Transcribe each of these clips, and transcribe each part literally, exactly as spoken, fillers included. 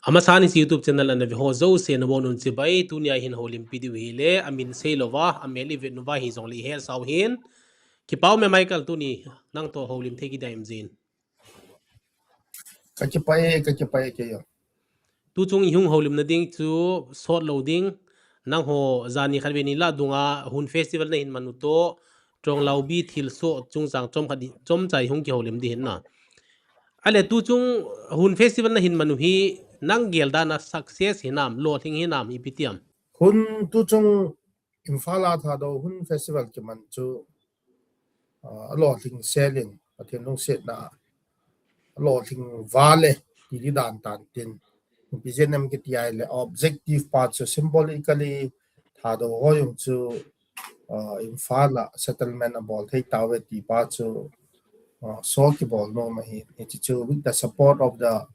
Amasan in hiche YouTube channel ana ve ho jouse nabonun chibai, tunia hin houlimpi diu hile, amin seilouva, amel ivet uva hijongle ihetsau hin. Kipah ume Michael, tuni nangtoh houlim thei kit ding ahi jin. Kakipah e, kakipah e keiho. Tuchung ihung houlimna ding chu sot lou ding. Nangho jani khat vei ni lah dunga Hun Festival nahin manu toh, Tronglaubi thilsoh chungchang chomkhat, chomcha ihung kihoulim ding ahin na. Ahile tuchung Hun Festival nahin manu hi nang gel dan a success hinam, lolhing hinam, ipi ti ham? Hun tuchung Imphal a Thadou Hun Festival kiman chu, ah, alolhing selin, Pathen lungsetna alolhing vale, ti di dan tan tin. Ipi jeh ham kiti ahile objective pa chu symbolically Thadou ho jong chu, ah, Imphal a settlement abol thei tauve ti pa chu, ah, show kibol nom ahi. Hiche chu with the support of the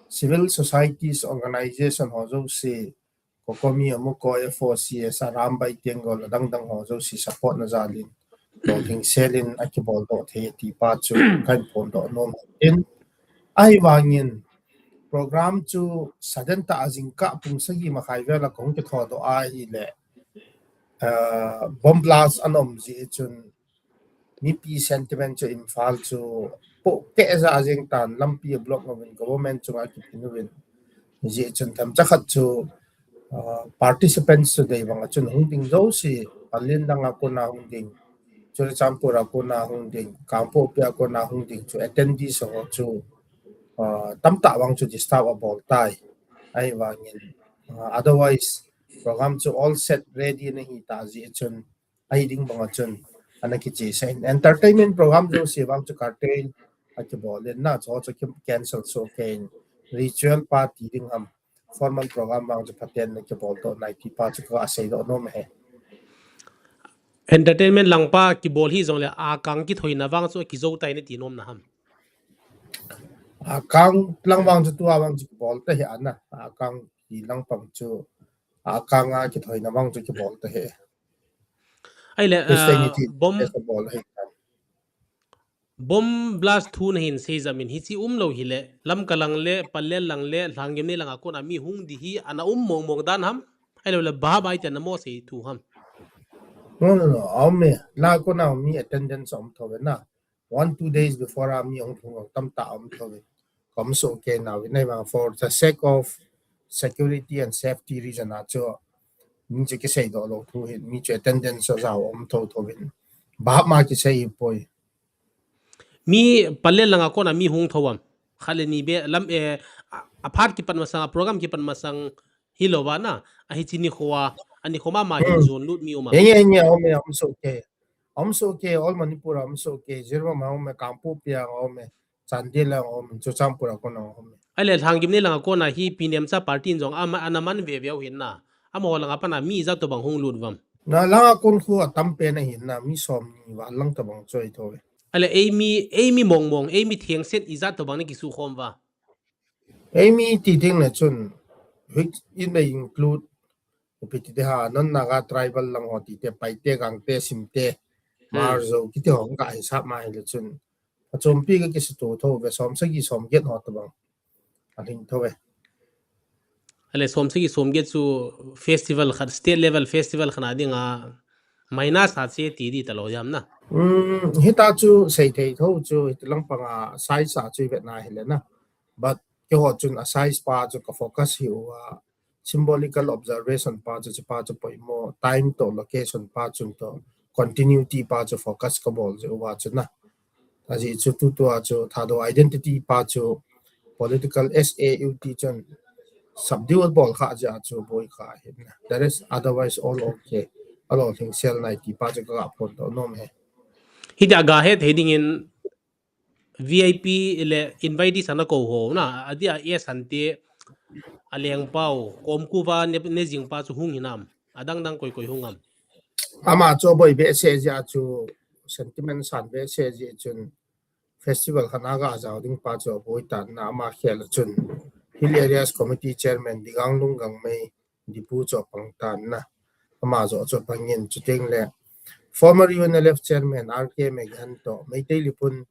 civil societies organization ho jouse, COCOMI, AMUCO, FOCS, Arambai Tenggol, adang dang ho jouse support na jalin, lolhing selin akibol doh thei ti pa chu kahin phondoh nom in. Ahivangin program chu sudden tah a jingkah pung sagi makhai vel a kahung kithodoh ahile, ah, bomb blast ana um jeh chun mipi sentiment chu Imphal chu poh keh ja jeng tan, lampi ablock uvin, government chunga kiphin uvin. Hijeh chun themcha khat chu, ah, participants chu dei banga chun hung ding jouse, Pallel lang a kona hung ding, Churachandpur a kona hung ding, Kangpokpi a kona hung ding chu attendees ho chu, ah, tamtah vang chu disturb abol tai. Ahivangin, ah, otherwise program chu all set ready ana hi ta jeh chun, ahi ding banga chun ana kichesah in, entertainment program jouse vang chu curtail akibol in na, chu chu ki cancel soh kei in, ritual party ding ham, formal program vang chu phaten ana kibol doh nai ti pa chu kasei doh nom ahi. Entertainment lang pa kibol hijongle akang kithoina vang chu akijou tai nati nom na ham? Akang lang vang chu tua vang chu kibol ta ahi ana, akang hi lang pang chu, akang a kithoina vang chu kibol ta ahi. Ahile, Christianity ah, bomb, test bol ahi. Bomb blast thu nahin sei jam in, hiche umlou hile, Lamka lang le, Pallel lang le, Lhanggimnei lang a kona mi hung ding hi ana um mong mong dan ham? Ahilou le, bhap a iti ana mo sei thu ham? No, no, no, aume. Lang a kona mi attendance aum thou ve na. One, two days before a mi hung lhung tamtah aum thou ve. Ka um soh kei nau vin, ahivang for the sake of security and safety reason a chu, mi chu kisei doh lou thu hin, mi chu attendance a jao um thou thou vin. Bhap ma kisei hi poi. Mi Pallel lang a kona mi hung thou am? Khat le ni be lam, eh, a, aphat kipat masang, a program kipat masang hilou va na, a hiche nikho a, anikho mama hin jon lut mi um am? Henge, henge, aume, aum soh kei. Aum soh kei, all Manipur a aum soh kei, Jiribam a aume, Kangpokpi a aume, Chandel a aume, Churachandpur a kona aume. Ahile Lhanggimnei lang a kona hi Pi Nemcha party in jong ama, ana man ve ve u hin na. Amaho lang a pat a mi ijat tobang hung lut uvam? Na lang a kon khu atam pen ahin na, mi som ni val lang tobang chu ahi thou ve. Ahile eimi, eimi mong mong, eimi thengset ijat tobang na kisukhom uva? Eimi ti ding le chun, which it may include, ipi ti ding ham, non Naga tribal lang ho ti te, Paite, Gangte, Simte, Hmar, Zou, kiti ho ka hisap ma hile chun, achompi ka kisuto thou ve, som sagi som get ho tobang alhing thou ve. Ahile som sagi som get chu festival khat, state level festival khat a dinga minus a che ti di talou jam na? Um, hita chu sei thei thou chu, hiti lang panga size a chu ivet na hile na. But keiho chun a size pa chu ka focus hi uva, symbolical observation pa chu, chu pa chu poimo, time toh location pa chun toh continuity pa chu focus kabol jeh uva chu na. Ajeh chu tutua chu Thadou identity pa chu political S A U T chun subdue bol kha jeh a chu boi kha ahin na. That is otherwise all okay. Alolhing sel nai ti pa chu ka ga phondoh nom e. Hitia ga hethei dingin V I P le invitees ana kou ho na, adia S N T, Alengpao, Komkuva ne, ne jing pa chu hung hinam, adang dang koi koi hung am? Ama chu aboi behseh jeh a chu, sentiment san behseh jeh chun, festival khat a ga jao ding pa chu aboi tan na, ama khel a chun Hill Areas Committee Chairman Diganglung Gangmei, Diphu chu apang tan na, ama joh chu apang in, chuteng le former U N L F Chairman R K Meghen toh, Meitei Liphun,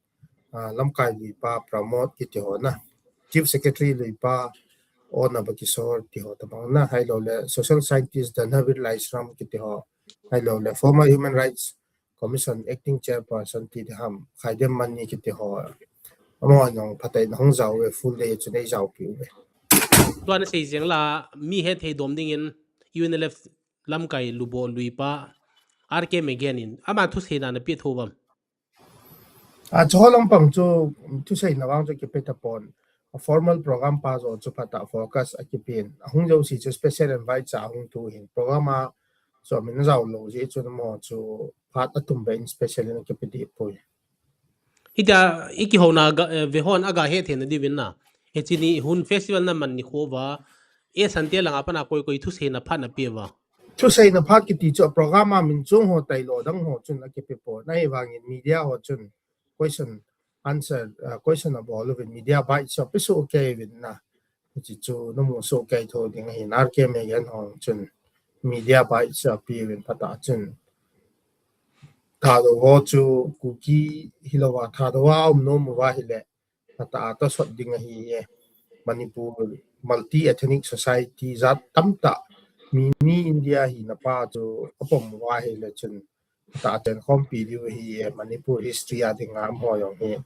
ah, lamkai lui pa Pramod kiti ho na, Chief Secretary lui pa, O Nabakishore ti ho tabang na, ahilou le social scientist Dhanavir Laishram kiti ho, ahilou le former Human Rights Commission acting chairperson ti ding ham, Khaidem Mani kiti ho. Amaho jong phatah in ahung jao uve, full day chun eijaopi uve. Tua nasei jeng la, mi hethei dom dingin U N L F lamkai lubo luipa R K Meghen in ama thuseina napeh thou uvam? A, chuho lampang chu thuseina vang chu kipe tapon. A formal program pa joh chu phatah focus akipen. Ahung jouse chu special invite cha ahung thu hin. Program a chu amin ajao lou jeh chun amaho chu phat atum beh in special in akipe deh poi. Hitia ikihouna ga, eh, vehon aga hetthei na diuvin na. Hiche ni Hun Festival naman nikho uva, eisang te langa pat a koi koi thuseina phat napeh uva? Thuseina phat kiti chu a program a min chung ho tailou dang ho chun akipe pon. Ahivangin media ho chun question answer, uh, question abol uvin media bite chu ape soh kei uvin na. Hiche chu namu soh kei thou ding ahin, R K Meghen ho chun media bite chu ape uvin phatah chun. Thadou ho chu Kuki hilouva, Thadou a um nom uva ahile phatah a tosot ding ahi e. Manipur multi ethnic society jat tamtah, mini India hina pa chu apom uva ahile chun phatah a chenkhompi diu ahi e. Manipur history a dinga amaho jong hi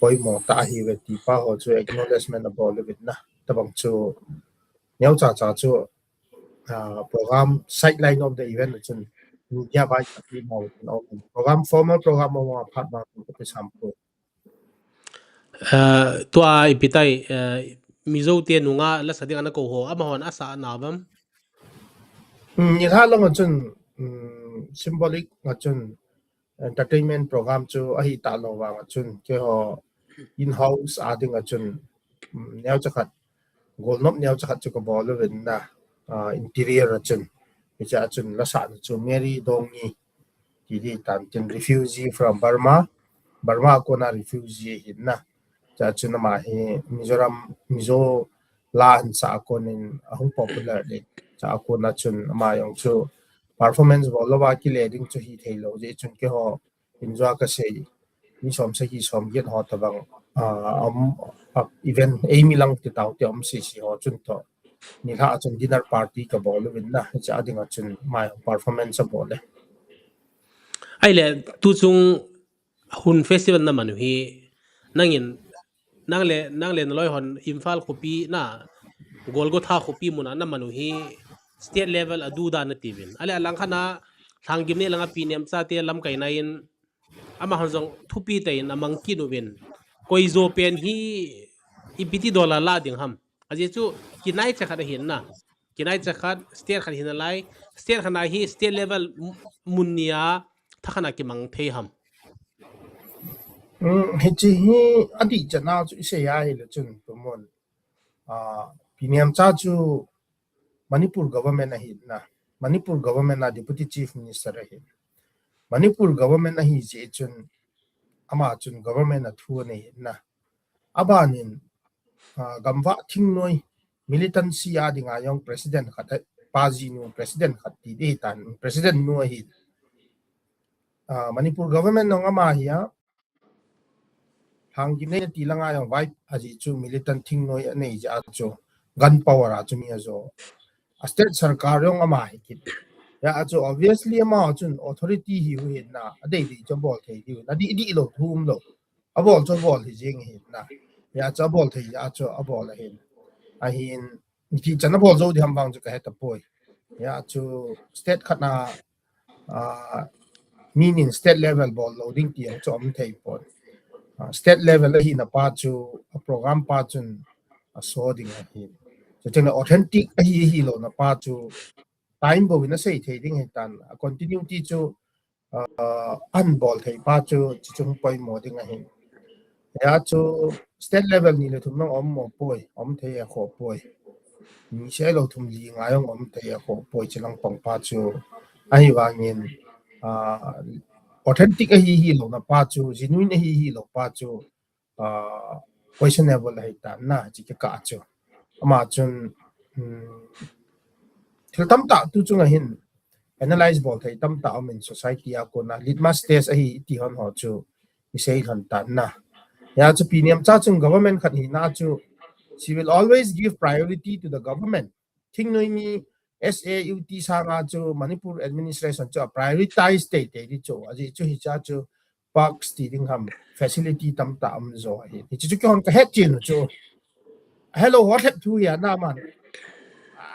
poimo tah ahiuve ti pa ho chu acknowledgement abol uvin na. Tabang chu neocha cha chu, ah, program sideline of the event chun media bite ape mo, program, formal program a phat vang chu kape sam poi. Eh, tua ipi tai, eh, Mizo te nunga lasa dinga nakou ho, amahon asa nauvam? Hmm, nilhah lang a chun, hmm, symbolic a chun entertainment program chu ahi talou vang a chun, keiho in-house a ding a chun, hmm, neocha khat, golnop neocha khat chu kabol uvin na, ah, interior a chun. Hiche a chun lasahna chu Mary Dongi ti ding tan tin, refugee from Burma, Burma a kona refugee ahin na. Hiche a chun ama hi Mizoram, Mizo la ahin sah a konin ahung popular ding. Hiche a kona chun ama jong chu performance bol louva kile ding chu hithei lou jeh chun keiho in jua kasei, mi som sagi som get ho tabang, ah, um, ah, event eimi lang ti tau te um sisi ho chun toh nilhah a chun dinner party kabol uvin na, hiche a ding a chun ama performance abol e. Ahile, tuchung Hun Festival naman u hi, nangin, nang le, nang le naloi hon Imphal khopi na, Golgotha khopi muna naman u hi, state level a duda nati uvin. Ahile, alangkhat a, Lhanggimnei langa Pi Nemcha te lamkaina in, amahon jong thupi tah in amang kit uvin. Koi jo pen hi ipi ti dola la ding ham? Ajeh chu kinaicha khat ahin na. Kinaicha khat, state khat hina lai. State khat a hi state level m-, mun nia thakhat a kimang thei ham? Hmm, hiche hi adih chan a chu isei ahile chun, pumon. Ah, Pi Nemcha chu Manipur government ahin na. Manipur government a Deputy Chief Minister ahin. Manipur government ahi jeh chun, ama chun government a thu anei ahin na. Abanin, ah, gamvah thingnoi, militancy a dinga jong president khat, eh, pa jinu president khat ti ding tan, president nu ahin. Ah, Manipur government jong ama hi a, Lhanggimnei ti langa jong vai, ajeh chu militant thingnoi anei jeh a chu gun power a chu mi ajo. A state sarkar jong ama hi kit. Hijeh a chu obviously ama chun authority hiu ahin na, adei dei chu abol thei diu, adih dih lou thu umlou. Abol chu abol hi jeng ahin na. Hijeh a chu abol thei jeh a chu abol ahin. Ahin, iti chan abol jou ding ham vang chu kahe tapoi. Hijeh a chu state khat na, ah, mi nin state level bol lou ding ti jong chu um thei pon. Ah, state level ahina pa chu, a program pa chun aso ding ahin. Chuteng le authentic ahi, ahilouna pa chu time bou in asei thei ding ahitan, a continuity chu, ah, ahin bol thei pa chu, chuchu hung poimo ding ahin. Hijeh a chu state level ni le thum lang um mo poi, um thei akhoh poi. Ni se lou thum li nga jong um thei akhoh poi, chulang pang pa chu. Ahivangin, ah, authentic ahi, ahilouna pa chu, genuine ahi, ahilou pa chu, ah, questionable ahitan na, chu kikah chu. Ama chun, um, thil tamtah tuchung a hin analyse bol thei tamtah um in society a kona litmus test ahi iti hon ho chu isei lhon tan na. Hijeh a chu Pi Nemcha chun government khat hina chu She will always give priority to the government. Thingnoi mi S A U T sanga chu Manipur administration chu a prioritize teitei di chu. Ajeh chu hicha chu perks ti ding ham, facility tamtah um jo ahi. Hichu chu kihon ka het chin chu. Hello, ho lhep thu hia na man.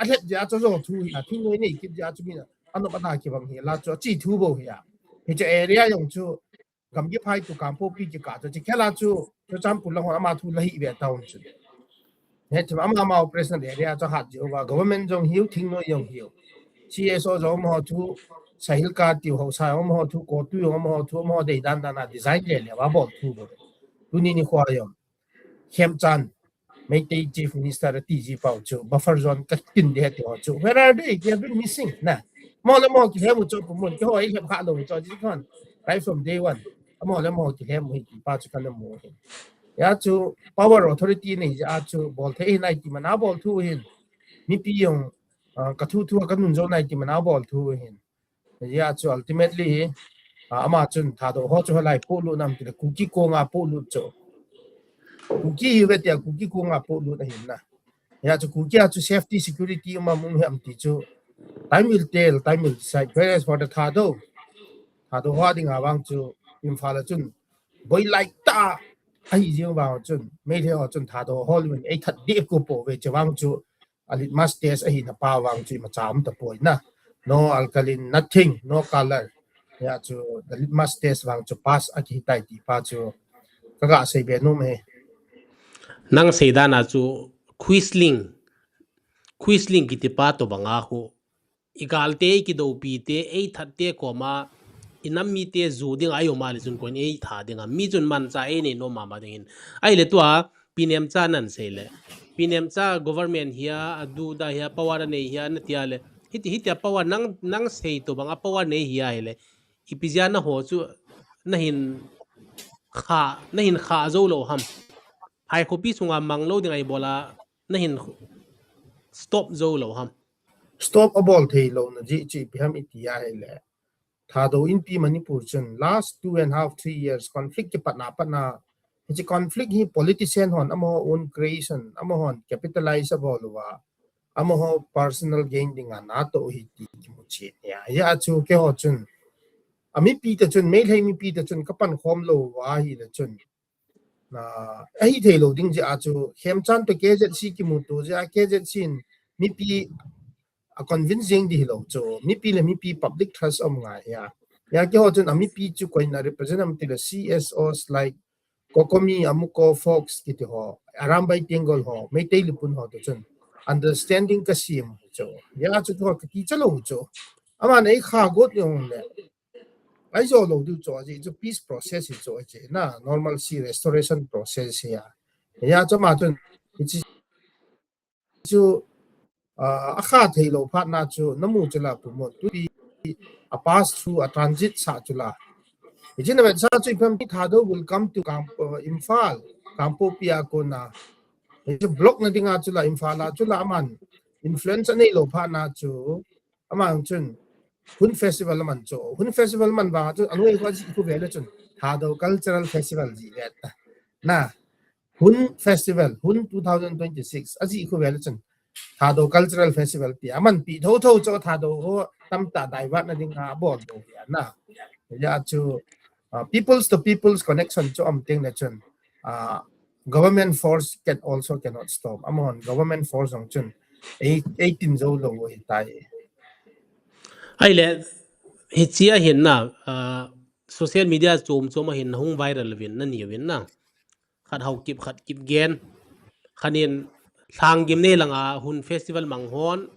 A lhep jeh a chu jo thu hia. Thingnoi nei kit jeh a chu mi na. Ano bana kibang hia la chu chi thu bou hia. Hichu area jong chu Gamgiphai to Kangpokpi kikah chu, chi khela chu, Churachandpur lang hon ama thu la hi ve ta un chu. He chu ama, ama operational area chu hat jeh uva, government jong hiu, Thingnoi jong hiu. C S O jong amaho thu, Sahilka tiu ho sa, amaho thu, CoTU jong amaho thu, amaho dei dan dan a design le le va bol thu bou. Tuni nikho jong Khemchand, Meitei Chief Minister ati ji pau chu, buffer zone ka tin de ti ho chu. Where are they? They have been missing. Na. Amaho le amaho kilhem u chu Pu Mun, keiho ei lhep kha lou u chu, ji khon. Right from day one. Amaho le amaho kilhem u hi ti pa chu ka na mu hi. Hia chu power authority nei jeh a chu bol thei nai ti man a bol thu hin. Mipi jong, ah, ka thu thu ka nun jo nai ti man a bol thu hin. Hia chu ultimately, ah, ama chun Thadou ho chu halai polut nam ti le Kuki konga polut chu. Kuki hi ve tia Kuki konga polut ahin na. Hia chu Kuki a chu safety security um am um hiam ti chu. Time will tell, time will decide. Whereas for the Thadou, Thadou ho dinga vang chu Imphal a chun boi lai ta ahi jing vang chun. Meitei ho chun Thadou ho lun ei that de ko po ve che vang chu. A litmus test ahi na pa vang chu ima cha um ta poi na. No alkaline, nothing, no color. Hia chu the litmus test vang chu pass a kihi tai ti pa chu ka ga sei be nom e. Nang sei dan a chu Quisling, Quisling kiti pa to banga khu. I galte, i kidopi te, ei that te koma, i nam mite ju ding a i um a le chun koin ei tha ding a. Mi chun mancha ei nei nom mama ding hin. Ahile tua, Pi Nemcha nan sei le. Pi Nemcha government hia, a duda hia, power a nei hia, na tia le. Hiti, hitia power nang, nang sei to bang a power nei hia hile. Ipi jeh a na ho chu, na hin kha, na hin kha jou lou ham. Hai khopi sunga mang lou ding a i bol a, na hin stop jou lou ham. Stop a bol thei lou na jeh chu ipi ham i ti a hile. Thadou Inpi Manipur chun last two and half, three years conflict kipat na pat na. Hiche conflict hi politician hon amaho own creation, amahon capitalize a bol uva. Amaho personal gain dinga na to hi ti kimu chin hia. Hia chu keiho chun. A mipi te chun, Meitei mipi te chun ka pan khom lou uva hi le chun. Na, ahi thei lou ding jeh a chu, Khemchand to K Z C kimu to jeh a, K Z C in mipi a convince jing di hi lou chu, mipi le mipi public trust um ngai hia. Hia keiho chun a mipi chu koin a represent am ti le C S Os like COCOMI, AMUCO, FOX kiti ho, Arambai Tenggol ho, Meitei Lipun ho to chun understanding ka sem chu. Hia chu keiho ka kicha lou chu. Aman ei kha got jong le. Ai jo lou diu chu, ajeh chu peace process hi chu, ajeh na, normalcy restoration process hi a. Hia chu ama chun, hiche chu, ah, a kha thei lou phat na chu, na mu chu la Pu Mun, tu pi, a pass through, a transit sa chu la. Hiche na vet sa chu, ipi ham Thadou will come to Kang, uh, Imphal, Kangpokpi a kona. Hiche block na dinga chu la, Imphal a chu la, aman influence a nei lou phat na chu, Amang chun, Hun Festival aman chu. Hun Festival man vang chun, anoi kho ji khu ve le chun. Thadou Cultural Festival ji ve ta. Na, Hun Festival, Hun two thousand twenty-six, aji khu ve le chun. Thadou Cultural Festival ti. Aman pi tho tho chu Thadou ho tamtah divert na ding a bol do ve na. Hia chu, uh, peoples to peoples connection chu um teng le chun. Uh, government force can also cannot stop. Amahon government force jong chun ei, ei tin jou lou u ahitai. Ahile, hiche a hin na, ah, social media chom chom a hin na hung viral uvin na ni uvin na. Khat hao kip, khat kip gen. Khat in Lhanggimnei langa Hun Festival mang hon.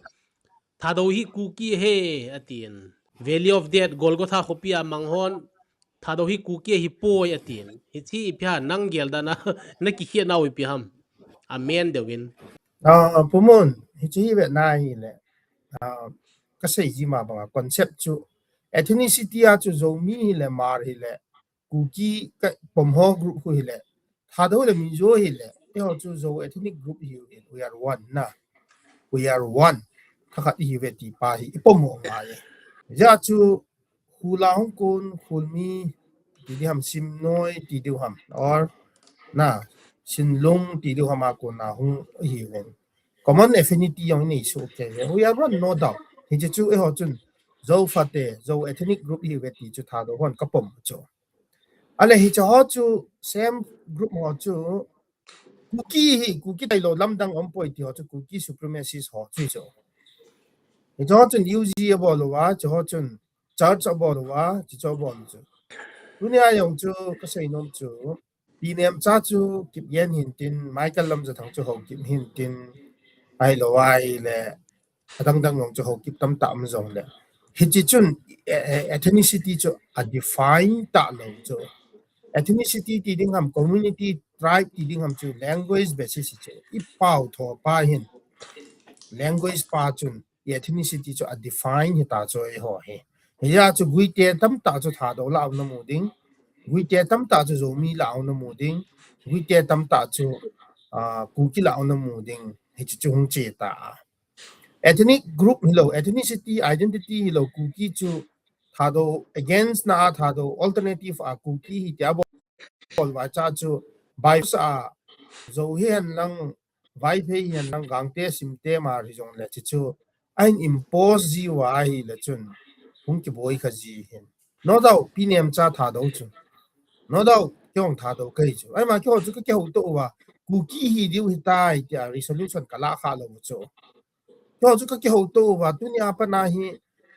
Thadou hi Kuki ahi, atin. Valley of Death, Golgotha khopi a mang hon. Thadou hi Kuki ahi poi, atin. Hiche ipi ham nang gel dan a, na kikhen nau ipi ham. Amen deu in. Ah, Pu Mun, hiche hi ve na hi le. Ah, ka sei ji ma banga concept chu. Ethnicity a chu Zomi hi le, Hmar hi le. Kuki ka pom ho group khu hi le. Thadou le Mizo hi le. Eiho chu Zo ethnic group hi u in. We are one na. We are one. Thakhat hi ve ti pa hi. I pom ho ngai. Hia chu Khula hung kun, Khulmi, ti di ham Simnoi, ti di ham. Or, na, Sinlung ti diu hama kona hung hiuvin. Common affinity jong nei soh kei uve. We are one, no doubt. Hiche chu eiho chun Zo fate, Zo ethnic group ihiuve ti chu Thadou hon kapom chu. Ale hiche ho chu same group ho chu Kuki hi, Kuki tailou lamdang umpoi ti ho chu Kuki supremacist ho chu chu. Hiche ho chun U G abol uva, hiche ho chun church abol uva, hiche chu abol chu. Tunia jong chu kasei nom chu, Pi Nemcha chu Kipgen hintin, Michael Lamjathang chu Haokip hintin, ahilou ahile, adang dang jong chu Haokip tamtah um jongle. Hiche chun, eh, eh, ethnicity chu a define talou chu. Ethnicity ti ding ham, community, tribe ti ding ham chu language basis chu. I pao tho pa hin. Language pa chun, i ethnicity chu a define hita chu eiho hi. Hia chu Guite tamtah chu Thadou lah a um namu ding. Guite tamtah chu Zomi lah a um namu ding. Guite tamtah chu, ah, Kuki lah a um namu ding. Hiche chu hung che ta. Ethnic group hilou, ethnicity, identity hilou, Kuki chu Thadou against na a Thadou alternative a Kuki hi tia bol uva cha chu by force a Zo hihen lang, Vaiphei hihen lang, Gangte, Simte, Hmar hijongle hiche chu ahin impose ji uva ahile chun hung kiboi kha ji hin. No doubt, Pi Nemcha Thadou chu. No doubt, kei jong Thadou kahi chu. Ahima keiho chu kakihouto uva, Kuki hi diu hitai tia resolution kalah kha lou chu. Keiho chu kakihouto uva, tunia pat a hi,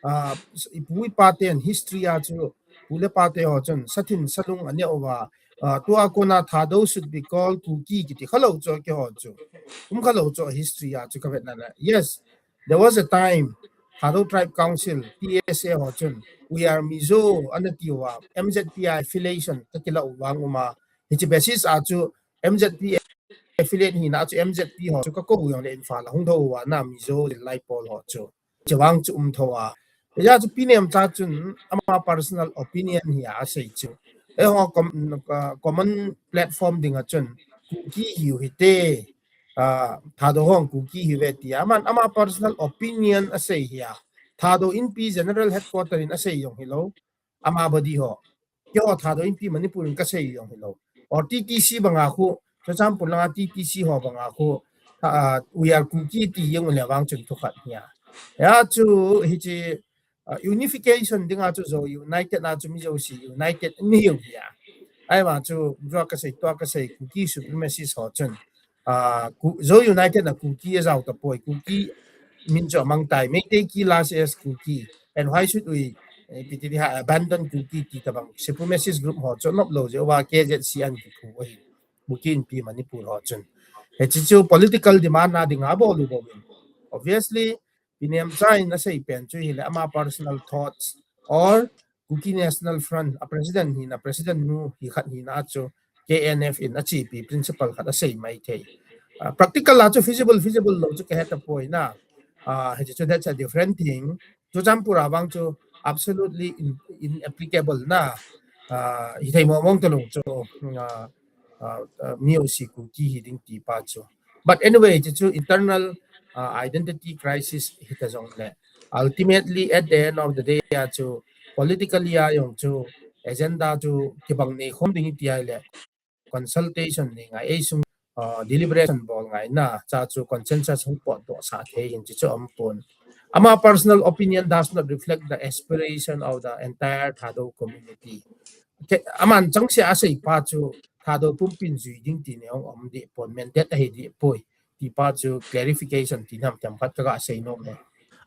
ah, ipu ipa ten history a chu, pu le pa te ho chun, sathin salung aneh uva, ah, tua kona Thadou should be called Kuki kiti khalou chu keiho chu. Um khalou chu history a chu kavetna le. Yes, there was a time, Thadou Tribe Council, T S A ho chun, we are Mizo, ana ti uva, M Z P I affiliation, kakilah u vang uma. Hiche basis a chu, M Z P affiliate hina chu M Z P ho chu kakou jongle Imphal a hung thou uva na Mizo lai pol ho chu. Hiche vang chu um thou a. Hia chu Pi Nemcha chun ama personal opinion hi asei chu. Eiho com-, ah, common platform dinga chun Kuki hiu hite, ah, Thadou hon Kuki hiuve tia. Aman ama personal opinion asei hia. Thadou Inpi General Headquarter in asei jong hilou. Ama body ho. Keiho Thadou Inpi Manipur in kasei jong hilou. Or T T C banga khu, Churachandpur langa T T C ho banga khu, ah, we are Kuki ti jeng ule vang chun thu khat hia. Hia chu hiche, ah, unification dinga chu Zo united na chu Mizo si united ni hiu hia. Ahivang chu, tua kasei, tua kasei, Kuki supremacist ho chun. Ah, Ku-, Zo United na Kuki ajao tapoi, Kuki min chu amang tai, Meitei ki last as Kuki, and why should we, eh, ipi ti ding ham, abandon Kuki ti tabang, supremacist group ho chu nop lou jeh uva K Z C an kiphu ahi, Kuki Inpi Manipur ho chun. Hiche chu political demand na dinga bol u bou in. Obviously, Pi Nemcha in asei pen chu hile ama personal thoughts or Kuki National Front a president hina, president nu hi khat hina chu K N F in achepi principle khat asei mai thei. Ah, practical a chu feasible, feasible lou chu kahe tapoi na. Ah, hiche chu that's a different thing. Churachandpur a vang chu absolutely in-, inapplicable na. Ah, hithei mong mong talou chu, ah, ah, ah, Mizo si Kuki hi ding ti pa chu. But anyway, chu chu internal, ah, identity crisis hita jongle. Ultimately, at the end of the day, a chu politically a jong chu agenda chu kibang nei khom ding ti ahile consultation nei ngai, eisung, ah, deliberation bol ngai na, cha chu consensus hung potdoh sah thei hin chu chu um pon. Ama personal opinion does not reflect the aspiration of the entire Thadou community. Ke-, aman chang sia asei pa chu Thadou pumpin jui ding ti nei hung um deh pon, mandate ahi deh poi. Ti pa chu clarification ti nam tiam khat kaga sei nom e.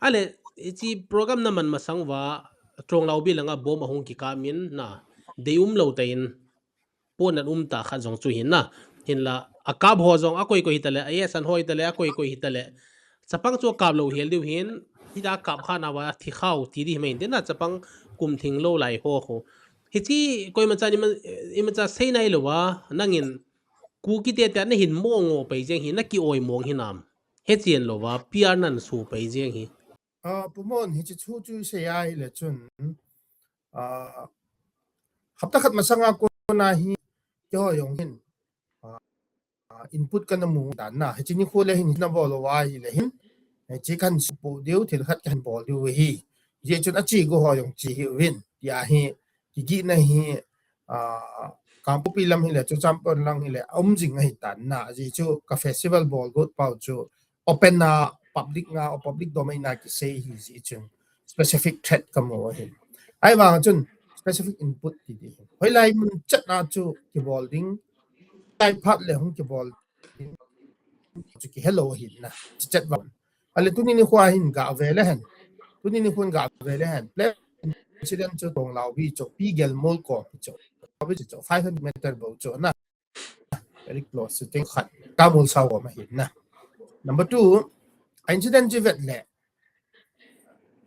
Ale, hiche program naman masang uva, Tronglaubi langa bomb ahung kikap in na, deium lou tah in, pon an um ta khat jong chu hin na. Hinla, akap ho jong akoi koi hitale, A S an ho hitale, akoi koi hitale. Chapang chu akap lou hel diu hin, hita kap kha nauva thi khau ti di mai in te na, chapang kum thing lou lai ho khu. Hiche koima chan ima, imacha sei nai louva, nangin Kuki te te nahin mo ngo pai jeng hi, naki oi mong hinam. Hechen louva, P R nan su pai jeng hi. Ah, Pu Mon, hiche chu chu sei ahile chun, ah, hapta khat masanga kona hi, keiho jong hin, ah, ah, input kana mu dan na, hiche nikho le hin, hin abol uva ahile hin, hiche kahin supoh diu, thil khat kahin bol diu ahi. Hijeh chun ache go ho jong che hih uvin, tia hi, kigihna hi, ah, Kangpokpi lam hile, Churachandpur lam hile, um jing ahi tan na, ajeh chu ka festival bol got pau chu open na, public na, public domain na kisei ahi jeh chun specific threat kamu ahi. Ahivang chun specific input ti ding. Hoilai mun chet na chu kibol ding, tai phat le hung kibol ding chu kihe lou ahi na, chi chet vang. Ale tuni nikho hin gave le hen. Tuni nikho hin gave le hen. Ple incident chu Tonglaobi chu, Pi Gelmol kom chu. Laobi chu five hundred meter bou chu na. Very close chu teng khat. Kamul sao ma hin na. Number two, a incident chu vet le.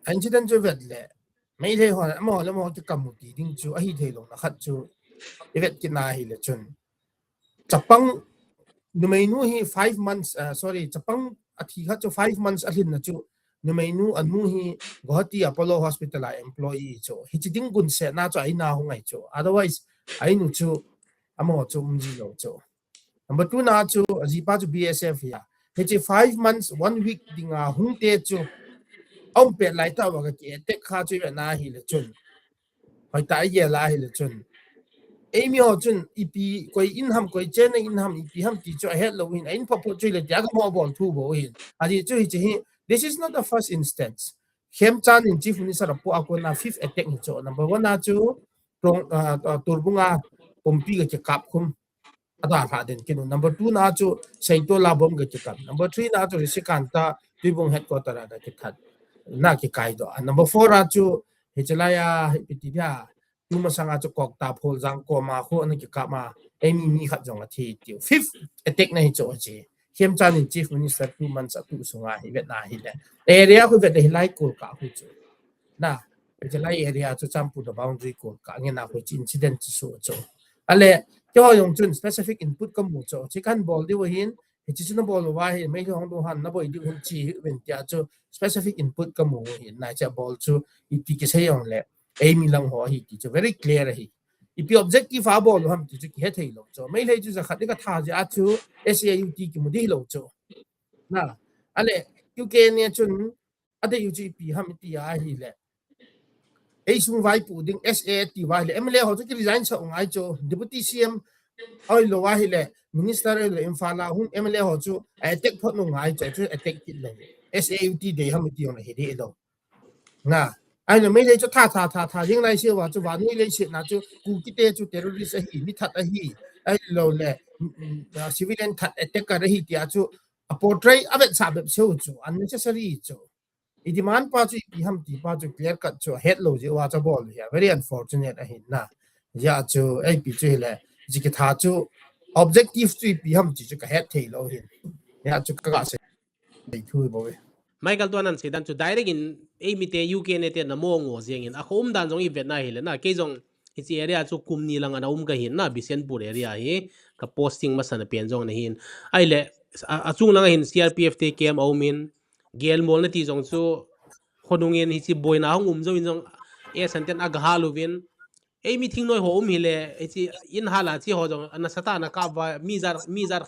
A incident chu vet le. Meitei ho, amaho le amaho kikamu ti ding chu, ahi thei lou na khat chu. I vet kit na hile chun. Chapang numeinu hi five months, uh, sorry, chapang athi khat chu five months alhin na chu, numeinu anu hi Guwahati Apollo Hospital a employee chu. Hichi ding gun se na chu a in a hung ahi chu. Otherwise, a in u chu, amaho chu um ji lou chu. Number two na chu, ajipa chu B S F ahi a. Hichi five months, one week ding a hung te chu, aum pet lai tah uva ka ki attack kha chu i vet na hile chun. Hoitah a i gel a hile chun. Eimi ho chun ipi koi in ham, koi chenna in ham, ipi ham ti chu ahet lou hin, a in phapu chu le tia kamo bol thu bou hin. Ajeh chu hichi hi, this is not the first instance. Khemchand in Chief Minister apoh a kona fifth attack hi chu. Number one a chu, Tong, uh, uh, Torbung a pumpi ka kikap khum. Ada lha den kinu. Number two na chu Seitol a bomb ka kikap. Number three na chu Risikanta Tuibong headquarter a ka kithat. Na kikai doh. Number four a chu hichi lai a, ipi ti dia, tu masang a chu Kokta Pholjang koma khu ana kikap ma, eimi mi khat jong athi tiu. Fifth attack na hi chu ahi. Khemchand in Chief Minister two months atuh sunga hi vet na hile. Area khu vet le hilai Kolkah khu chu. Na, hichi lai area chu Churachandpur boundary Kolkah ngen a khu chi incident chu so chu. Ale, keiho jong chun specific input kamu chu. Chi kan bol diu hin, hichi chu na bol uva hin, Meitei hung lunghan na boi diu hin chi hi uvin tia chu specific input kamu hin, na cha bol chu ipi kisei jong le, eimi lang ho ahi ti chu very clear ahi. Ipi objective a bol u ham ti chu kihe thei lou chu. Meitei chu jakhat ni ka tha jeh a chu S A U T kimu di lou chu. Na, ale, U K ne chun, adei u chu ipi ham ti ahile. Eisung vaipu ding S A ti uva hile. M L A ho chu ki resign sa u ngai chu. Deputy C M ahilou ahile. Minister ahilou Imphal a hung M L A ho chu attack phot u ngai chu. Chu attack kit lou. S A U T dei ham ti jong le hi dei lou. Na, ahile Meitei chu tha, tha, tha, tha, jing lai se uva chu vannoi leiset na chu Kuki te chu terrorist ahi, mi that ahi, ahilou le, mm, mm, uh, civilian that attacker ahi tia chu a portray a vetsah bep seu chu, unnecessary chu. I demand pa chu ipi ham ti pa chu clear cut chu ahet lou jeh uva chu abol u hi a, very unfortunate ahi na. Hijeh a chu, ipi chu hile, chi kitha chu, objective chu ipi ham ti chu ka het thei lou hin. Hijeh a chu ka ga sei. Dei thu bou e. Michael, tua nan seidan chu direct in eimi te U K ne te na mo ngo jeng in. A kho um dan jong i vet na hile na. Kei jong hichi area chu kum ni lang ana um ka hin na. Bishnupur area hi ka posting masana pen jong na hin. Ahile, a, achung lang a hin C R P F te camp a um in. Gelmol na ti jong chu kho nung in hichi boina hung um jo in jong e santen a ga hal uvin. Eimi thingnoi ho um hile, hichi in hal a chi ho jong, ana sata na kap uva, mi jar, mi jar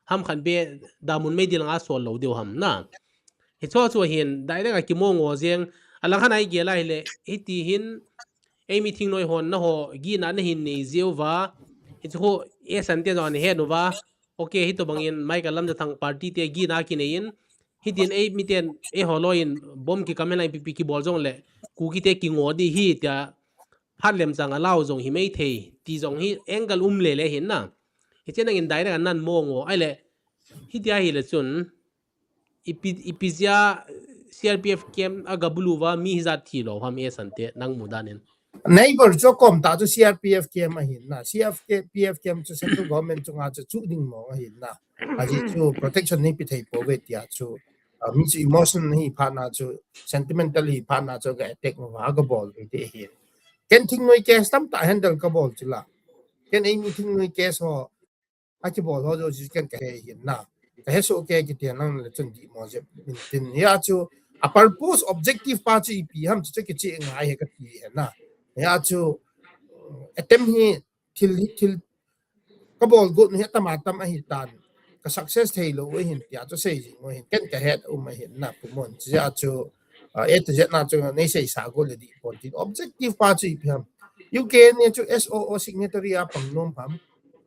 ham khan be, damun mei dil nga sol lou diu ham na. Hicho chu hin, direct a kimo ngo jeng, alang khan a i gel a hile, hiti hin, eimi thingnoi hon na ho, gihna na hin nei jeh uva, hichu ho, e sante jong ana het uva, okay, hitobang in, Michael Lamjathang party te gihna kinei in, hitin eimi ten, eiho loi in, bomb kikam hen lang ipi ipi kibol jong le, Kuki te kingo di hi tia, phat lemchang a lau jong hi mei thei, ti jong hi angle um le le hin na. Hiche nangin direct a nan mo ngo, ahile, hitia hile chun, ipi, ipi jeh a C R P F camp a ga bulu uva mi hijat thi lou ham e sante, nang mu dan in. Neighbor chu kom ta chu C R P F camp ahin na, C R P F camp chu central government chunga chu chu ding mong ahin na. Ajeh chu protection neipe thei pouve tia chu, ah, mi chu emotion hi phat na chu, sentimental hi phat na chu ga attack uva ga bol ve te ahin. Ken thingnoi case tamtah handle ka bol chu la. Ken eimi thingnoi case ho, a kibol ho jouse chu ken ka he ahin na. Ka he soh kei kiti nang le chun dih mo jep in tin. Hia chu, a purpose, objective pa chu ipi ham chu chu kicheh ngai ahi kati ahi na. Hia chu, attempt hi thil, thil ka bol got nu hi atam atam ahi tan. Ka success thei lou ahin tia chu sei jing u ahin. Ken ka het um ahin na pu mon. Hia chu, ah, A to Z na chu nei sei sa got le dih pon tin. Objective pa chu ipi ham. U K N A chu S O O signatory a pang nom ham.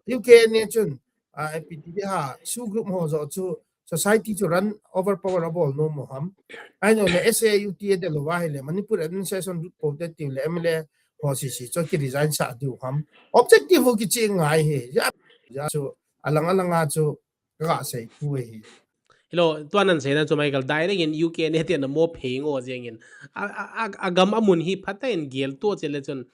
U K N A chun, ah, A P T D ha, SoO group ho jo chu society chu run overpower a bol nom mo ham. Ahi no le S A U T A de lo va hi le Manipur administration route po te ti le M L A ho C C chu ki resign sa diu ham. Objective ho ki chi ngai he. Ja, ja chu alang alang a chu ka sei pu he. Hello, tua nan sei na chu Michael, direct in U K N A te na mo phei ngo jeng in. A, a, a, a gam a mun hi phat in gel to che le chun.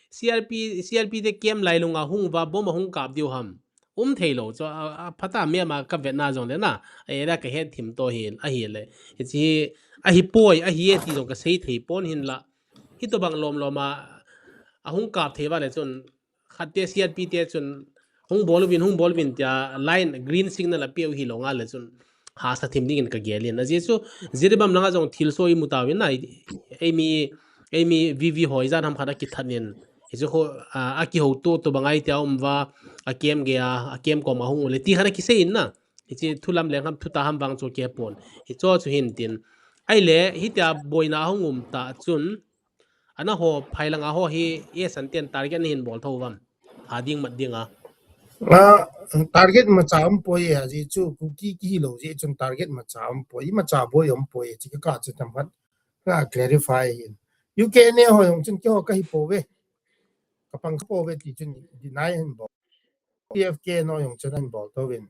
C R P, C R P te kem lai lunga hung va bom a hung kap diu ham. Um thei lo, chu a, a phat a mi ama ka vet na jong le na. A era ka het thim to hi, a hi le. Hi chi, a hi poi, a hi e ti jong ka sei thei pon hin la. Hi to bang lom lom a, a hung kap thei va le chun. Khat te C R P te chun hung bol uvin, hung bol uvin tia line green signal a piu hi lo nga le chun hasa thim dingin ka gelin. A Jesu, Jiribam langa jong thil so i mu ta uvin na, ei mi, ei mi V V hoi jan ham khat a kithat nin. Hi chu ho, a, a kiho to, to bangai tia um va, a kem ge a, a kem kom a hung u le ti khat a kisei in na. Hi chi thu lam leng ham, thu ta ham vang chu ke pon. Hi cho chu hin tin. Ai le, hi tia boina a hung um ta chun, ana ho, phai langa ho hi, e san ten target na hin bol tho vam. Ha ding mat ding a. Ah, target macha um poi, a ji chu Kuki ki hi lo ji chun target macha um poi, macha boi um poi, chi ka ka chu tam khat. Ka clarify hin. U K N A ho jong chun ki ho ka hi po ve. Ka pang ka po ve ti chun deny hin bol. P F K no jong chun hin bol tho vin.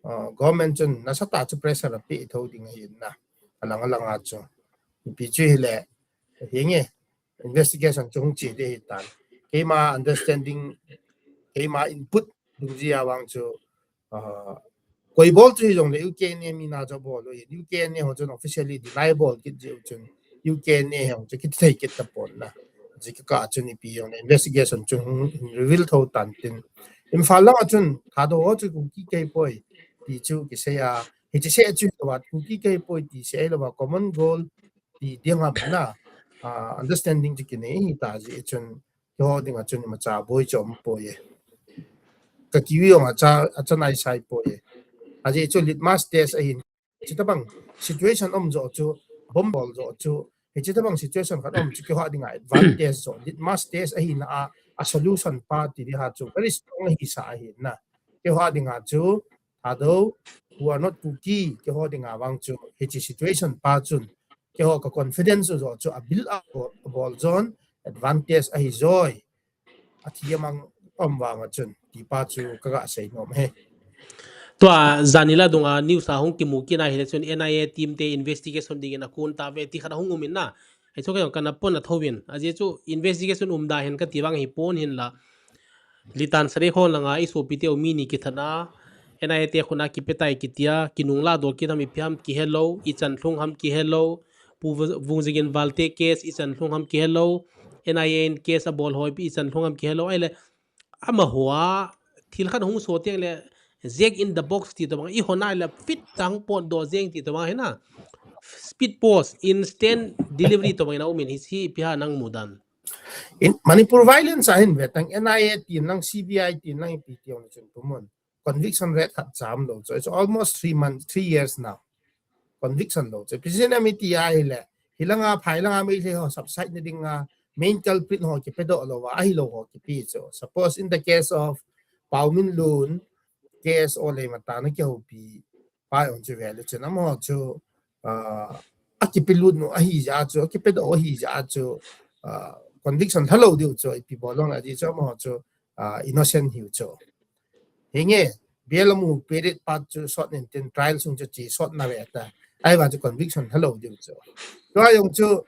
Ah, government chun nasa ta chu pressure a pi tho ding ahi na. Alang alang a chu. Pi chu hi le. Hi nge. Investigation chu hung chi de hi tan. Keima understanding, keima input dung ji a vang chu, ah, koi bol chu hi jong le U K N A mi na chu bol lo hi. U K N A ho chun officially deny bol kit ji u chun. U K N A ho chu kit thei kit ta pon na. Ji ka ka chun ipi jong le investigation chu hung reveal tho tan tin. Imphal lang a chun Thadou ho chu Kuki kei poi ti chu kisei a. Hi chi se chu lo va Kuki kei poi ti sei lo va common goal ti ding ham na, ah, understanding chu kinei hi ta ji chun keiho ding a chun macha boi chu um poi e. Ka kiwi jong a cha, a cha nai sai poi e. A ji chu litmus test ahin, chi ta bang situation um jo chu, bom bol jo chu, hi chi ta bang situation khat um chu keiho ding a advantage jo, litmus test ahi na a, a solution pa ti di ha chu very strong hi sa ahi na. Keiho ding a chu, Thadou, who are not Kuki, keiho ding a vang chu, hi chi situation pa chun, keiho ka confidence jo chu a build up bol, bol jon advantage ahi joi. A thi amang um vang a chun, ti pa chu ka ga sei nom he. Tua janila dung a news a hung kimu kit na hi le chun N I A team te investigation ding in a kun ta ve ti khat a hung um in na. Hi chu ka jong ka na pon a tho vin. A ji chu investigation um da hin ka ti vang hi pon hin la. Litan Sare khon langa i sopi te u mi ni kithat a, N I A te khun a kipe tai kitia, kinung la dol kit ham ipi ham kihe lo, i chan lhung ham kihe lo, Pu Vu-, Vungjigin Valte case i chan lhung ham kihe lo, N I A in case a bol hoi pi i chan lhung ham kihe lo, ai le, ama hoa, thil khat hung so tiang le, Jack in the box ti to bang, i hona le fit tang pon do jeng ti to bang hina, speed post, instant delivery to bang ina umin hi si ipi ha nang mudan. In Manipur violence a hin ve tang N I A tin lang C B I tin lang ipi ti ong chun pumun. Conviction rate khat cham lo. So it's almost three months, three years now. Conviction lo. So ipi jin a mi ti a hi le. Hi langa phai langa mi le ho subside na ding a main culprit ho kipe do lo va, ahi lo ho kipi cho. Suppose in the case of Pau Min Lun, case o le mata na ki ho pi pa ong chu ve le chun amaho chu, ah, a kipe lut nu ahi ja chu, a kipe do ahi ja chu, ah, conviction lha lo diu chu, ipi bol long a ji chu amaho chu, ah, innocent hiu chu. Hi nge, bail amu period pa chu sot nin tin trial sung chu chi sot na ve ta. Ai va chu conviction lha lo diu chu. Tua jong chu,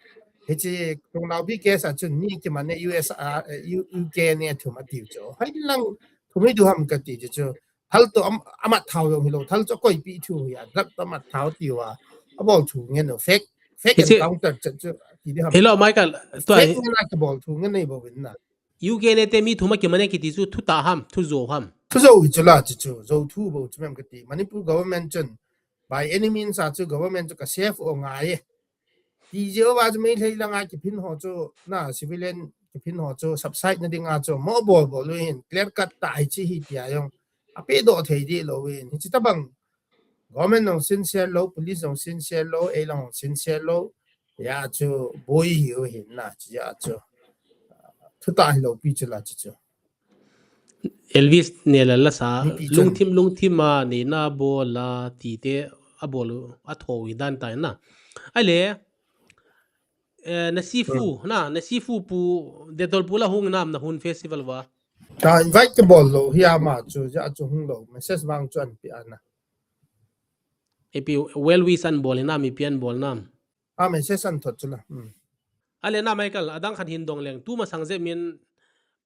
hi chi Tonglaubi case a chun mi kiman e U S R, eh, U-, U K N A thum a tiu chu. Hai lang thum hi du ham ka ti chu chu. Thal to am, amat thau jong hi lo, thal chu koi pi thu hi a, drug to amat thau ti va. A bol thu ngen no, fake, fake Hi chi encounter chu chu, ti di ham. Hello, Michael. Tua Fake hi ngen a ka bol thu ngen nei bo win na. U K N A te mi thum a kiman e kiti chu thu ta ham, thu jo ham. Thu jo hi chu la chu chu, jo thu bo chu mem ka ti. Manipur government chun, by any means a chu government chu ka safe o ngai e. Ti jeh uva chu Meitei langa kiphin ho chu, na civilian kiphin ho chu, subside na dinga chu, mo bol bol u hin, clear cut ta hi chi hi tia jong. A pe do thei di lo u hin. Hi chi ta bang, government jong sincere lo, police jong sincere lo, ei lang jong sincere lo. Ya chu, boi hi u hin na, chi ya chu. Thutah hilou pi chu la chu chu. Elvis ne la la sa, lungthim, lungthim a, neina bol a, ti te, a bol u, a tho u hi dan ta na. Ale, eh, na sifu, na, na sifu pu, Detol pu la hung nam na hun festival va. Ta invite ke bol lou, hi ama chu, ja chu hung lou, message vang chu an pi ana. Ipi well wish an bol nam, ipi an bol nam. A message an thot chu la. Hmm. Ale na Michael, adang khat hin dong leng, tu masang je min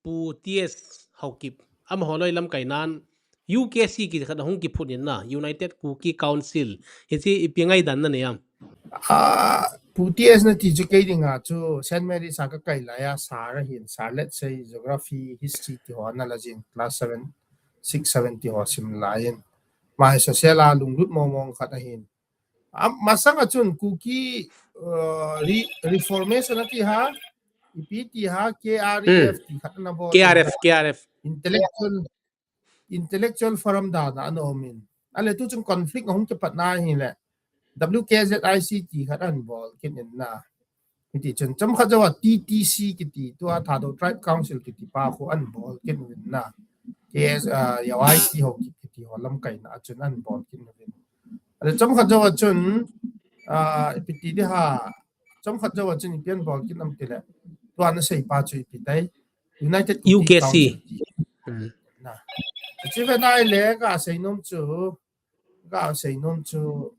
pu T S Haokip. Amaho loi lamkai nan, U K C kiti khat ahung kiphut in na, United Kuki Council. Hichi ipi ngaidan na nei am. Ah, pu T S na ti chu kei dinga chu Saint Mary sa ka kai lai a, sa ra hin, sa let's say geography, history ti ho na la jing class seven, six, seven ti ho sim lai in. Mai sa sela lunglut mong mong khat ahin. Am, masang a chun Kuki, uh, re-, reformation ati ha, ipi ti ha, K R E F Hmm. ti khat na bol K R F, K R F. Intellectual, intellectual forum da na ano min. Ale tu chun conflict hung ke pat na hi le. W K Z I C ti khat an bol kin in na. Hiti chun chom khat jo a T T C kiti tu a Thadou Tribe Council kiti pa khu an bol kin in na. K S, uh, Y Y C ho ki-, kiti ho lamkai na chun an bol kin in. Ale chom khat jo a chun, ah, ipi ti di ha, chom khat jo a chun ipi an bol kin am ti le. Tu an sei pa chu ipi tai. United Kuki U K C. Council ti. Hmm. Na. Chu ve nai le ka sei nom chu, ka sei nom chu.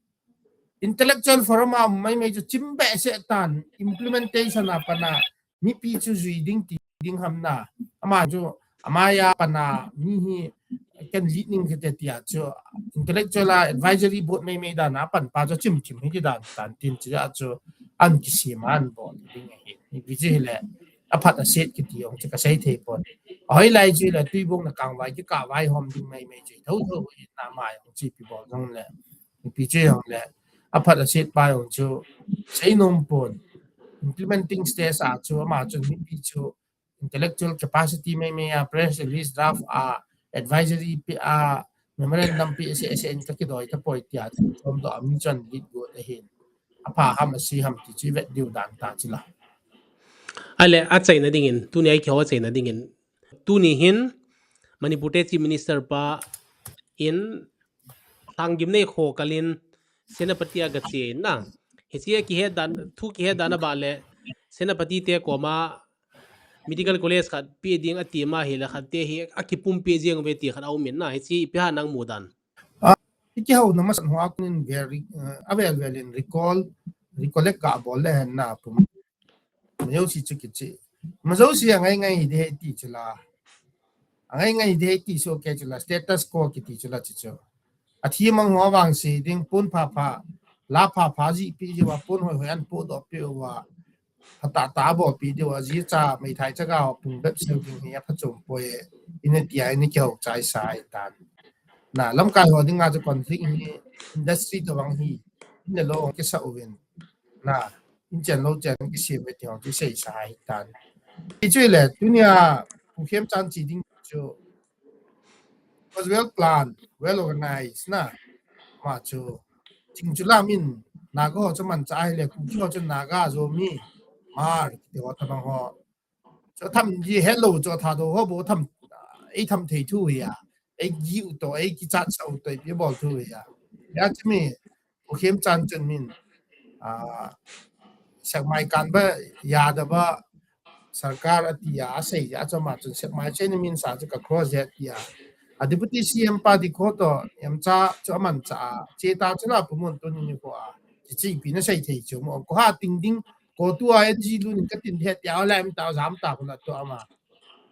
Intellectual forum a mai mai chu chim be se tan implementation a pana mipi chu jui ding ti ding ham na. Ama chu, ama ya pana mi hi kan lead ning ke te tia chu intellectual a advisory board mai mai dan a pan pa chu chim chim hi ti dan tan tin chu ya chu an kisem an bol ding hi. Ni bi ji le a phat a set kiti ong chu ka sei thei pon. A hoi lai chu le tui bong na kang vai ki ka vai hom ding mai mai chu tho tho hi na mai ong chi pi bol dong le. Ni pi chu ong le. A phat a set pa ong chu sei nom pon. Implementing stage a chu ama chu mipi chu intellectual capacity mai mai a press release draft a advisory pi a memorandum pi se se in ka kidoi ta poi tia chu thom do a mi chun lead go ahin. A pha ham a si ham ti chu vet diu dan ta chu la. Ale a chaina dingin, tuni ai kho a chaina dingin. Tuni hin Manipur te Chief Minister pa in Thang Gimnei kho kalin Senapati a ga che na. Hichi a kihet dan, thu kihet dan a ba le Senapati te koma medical college khat pe ding a ti ma hi le khat te hi a kipum pe jeng ve ti khat a um in na. Hichi ipi ha nang mu dan. Ah, i kihou na masan ho a kun in very, uh, a vel vel in recall, recollect ka bol le hen na pum. Majo si chu kichi. Majo si a ngai ngai hi de ti chu la. A ngai ngai hi de ti so ke chu la. Status quo kiti chu la chu chu. A thi mang ho vang si ding pun pha pha. La pha pha ji pi ji wa pun hoi hoi an pu do pi wa. Hata ta bo pi di wa ji cha mai thai cha ga pung bep sel ding hi a pha chom poi. Ina ti a ina kihou chai sai tan. Na lamkai ho ding a chu conflict hi industry to vang hi. Ina lo ke sa uvin. Na, in chen lo chen kisem ve ti ho ti sei sa hi tan. Ti chu le, tunia, Pu Khemchand chi ding chu, was well planned, well organized, na, ma chu, ching chu la min, Naga ho chu man cha hi le, Kuki ho chu Naga Zomi, Hmar, ti ho tabang ho. Chu tham ji hello chu Thadou ho bo tham, ei tham thei thu hi a, ei gi u to, ei kichat sa u to, ei pi bol thu hi a. Ya chu mi, Pu Khemchand chun min, ah, Sekmai kan ba, ya da ba, sarkar a ti a, a sei a chu ma chun Sekmai chen min sa chu ka cross ya ti a. A Deputy C M pa di kho to, em cha chu a man cha a, che ta chu la pu mun tu ni ni ko a. Chi chi pi na sei thei chu mo, ko ha ting ding, ko tu a N G lu nin ka tin he ti a, la em ta, zam ta ko la to ama.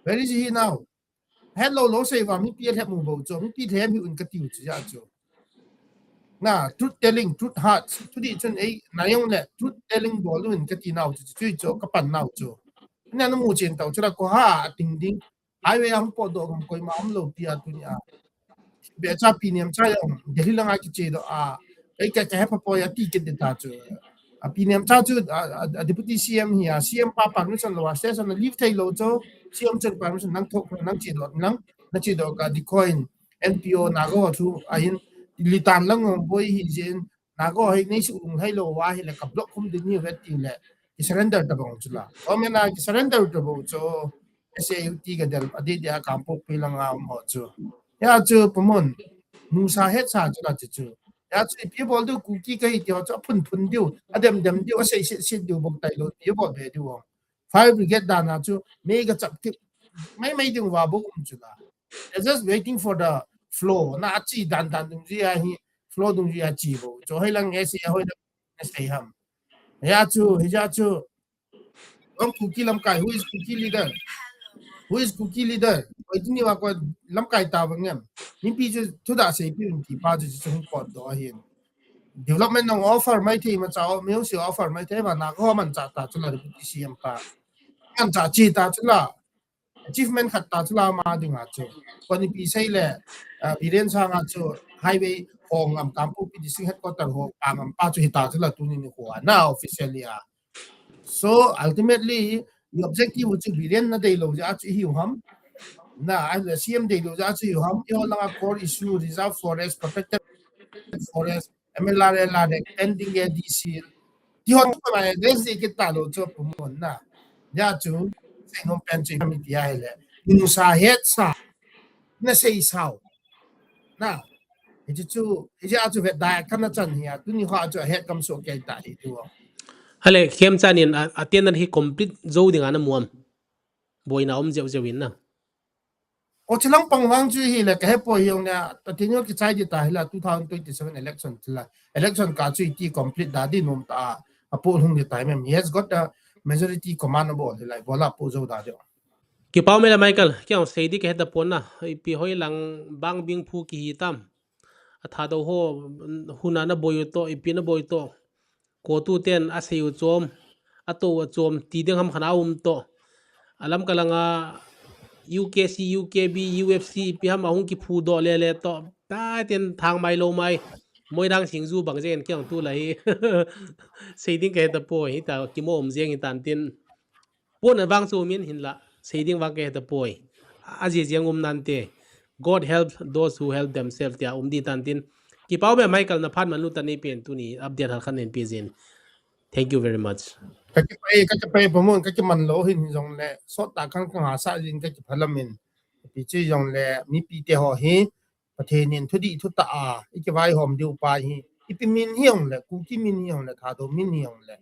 Where is he now? Hello, lo sei va, mi pi a lhem u bo chu, mi pi lhem hi un ka tiu chu ya chu. Na, truth telling, truth hurts. Chu di chun ei, na yong le, truth telling bol un ka ti nau chu, chu chu, ka pan nau chu. Na na mu chen tau chu la ko ha, a ting ding. Highway ang po do gam koi ma am lo pi a tu ni a. Be cha pi niam cha yong, Delhi langa ki che do a. Ei ka ka he pa po ya ti ke de ta chu. A P N M cha chu, a, a, a Deputy C M hi a, C M pa permission lo a, station a leave thei lo chu, C M chun permission nang thok, nang chi do, nang, na chi do ka decoy in, N P O Naga ho chu, a hin, litan lang ho boi hi jin, Naga ho hi nei su lung hai lo wa hi le ka block khum din hi vet ti le, ki surrender ta bang chu la. O me na ki surrender ta bo chu, S A U T ka del, adeh deh a Kangpokpi langa um ho chu. Hia chu pumon, nusa hetsa chu la chu chu. Hia chu ipi bol diu Kuki kahi ti ho chu aphun phun diu, adem dem diu, asei sit sit diu bok tailou, ipi bol be diu. Fire brigade dan a chu, mei ka chap tip, mai mai ding uva bok um chu la. They're just waiting for the flow. Na achi dan dan dungjui a hi, flow dungjui a chi bou. Chu hoilang S A, hoilang S A ham. Hia chu, hia chu, Ong Kuki lamkai, who is Kuki leader? Who is Kuki leader? Hoi tuni va ko lamkai ta bang em. Mipi chu thuda seipi un ti pa chu chu hung pot doh ahin. Development nang offer mai thei ma cha o, music offer mai thei ma na ko mancha ta chu la deputy C M pa. Mancha chi ta chu la. Achievement khat ta chu la ama dinga chu. Ko nipi sei le, ah, Biren Sanga chu highway ho ngam Kangpokpi district headquarter ho pa ngam pa chu hita chu la tuni nikho a na officially a. So ultimately, the objective chu Biren na deilou jeh a chu ihiu ham. Na, a le C M deilou jeh a chu ihiu ham. Eiho langa core issue, reserve forest, protected forest, M L R, L R, pending A D C. Ti ho chu ma address ding kit talou chu pumon na. Hia chu, seinom pen chu ipi ham iti ahile. Nusa hetsa. Na seisau. Na. Hichu chu, hichu a chu vet da kana chan hi a. Tuni ho a chu ahet kam so kei ta hi tu. Hale, Khemchand in a, a tenant hi complete jou ding ana mu am. Boina um jeu jeu in na. O chilang pang vang chu hile ka hepoi hiong le, ta tin yo kichai di ta hila two thousand twenty-seven election chu la. Election ka chu iti complete da di nom ta, apo lhung di ta mem. He has got a majority command a bol hila, bola po jou da di. Kipau me la Michael, kya sei di ka heta pon na. Ipi hoilang bang bing phu kihi tam. A Thadou ho, hun a na boi u to, ipi na boi u to. Ko tu ten a sei u chom, a to u a chom, ti ding ham khan a um to. A lam ka langa U K C, U K B, U F C, ipi ham a hung kiphu doh le le to. Ta ten thang mai lo mai. Moirang singju bang jen kiang tu la hi. Sei ding ka heta poi, hita kimo um jeng hi tan tin. Pon a vang chu min hin la, sei ding vang ka heta poi. A jia jia um nante. God help those who help themselves tia um di tan tin. Kipau me Michael na phat man lu ta nei pen tuni update hal khan nen pi jin. Thank you very much. Ka kipai, ka kipai pumon, ka kiman lo hin jong le. Sot ta khan ka nga sa jin ka kiphalam in. Pi chi jong le, mipi te ho hi. Pathen in thudih thutah a, i kivaihom diu pa hi, ipi min hi hong le, Kuki min hi hong le, Thadou min hi hong le,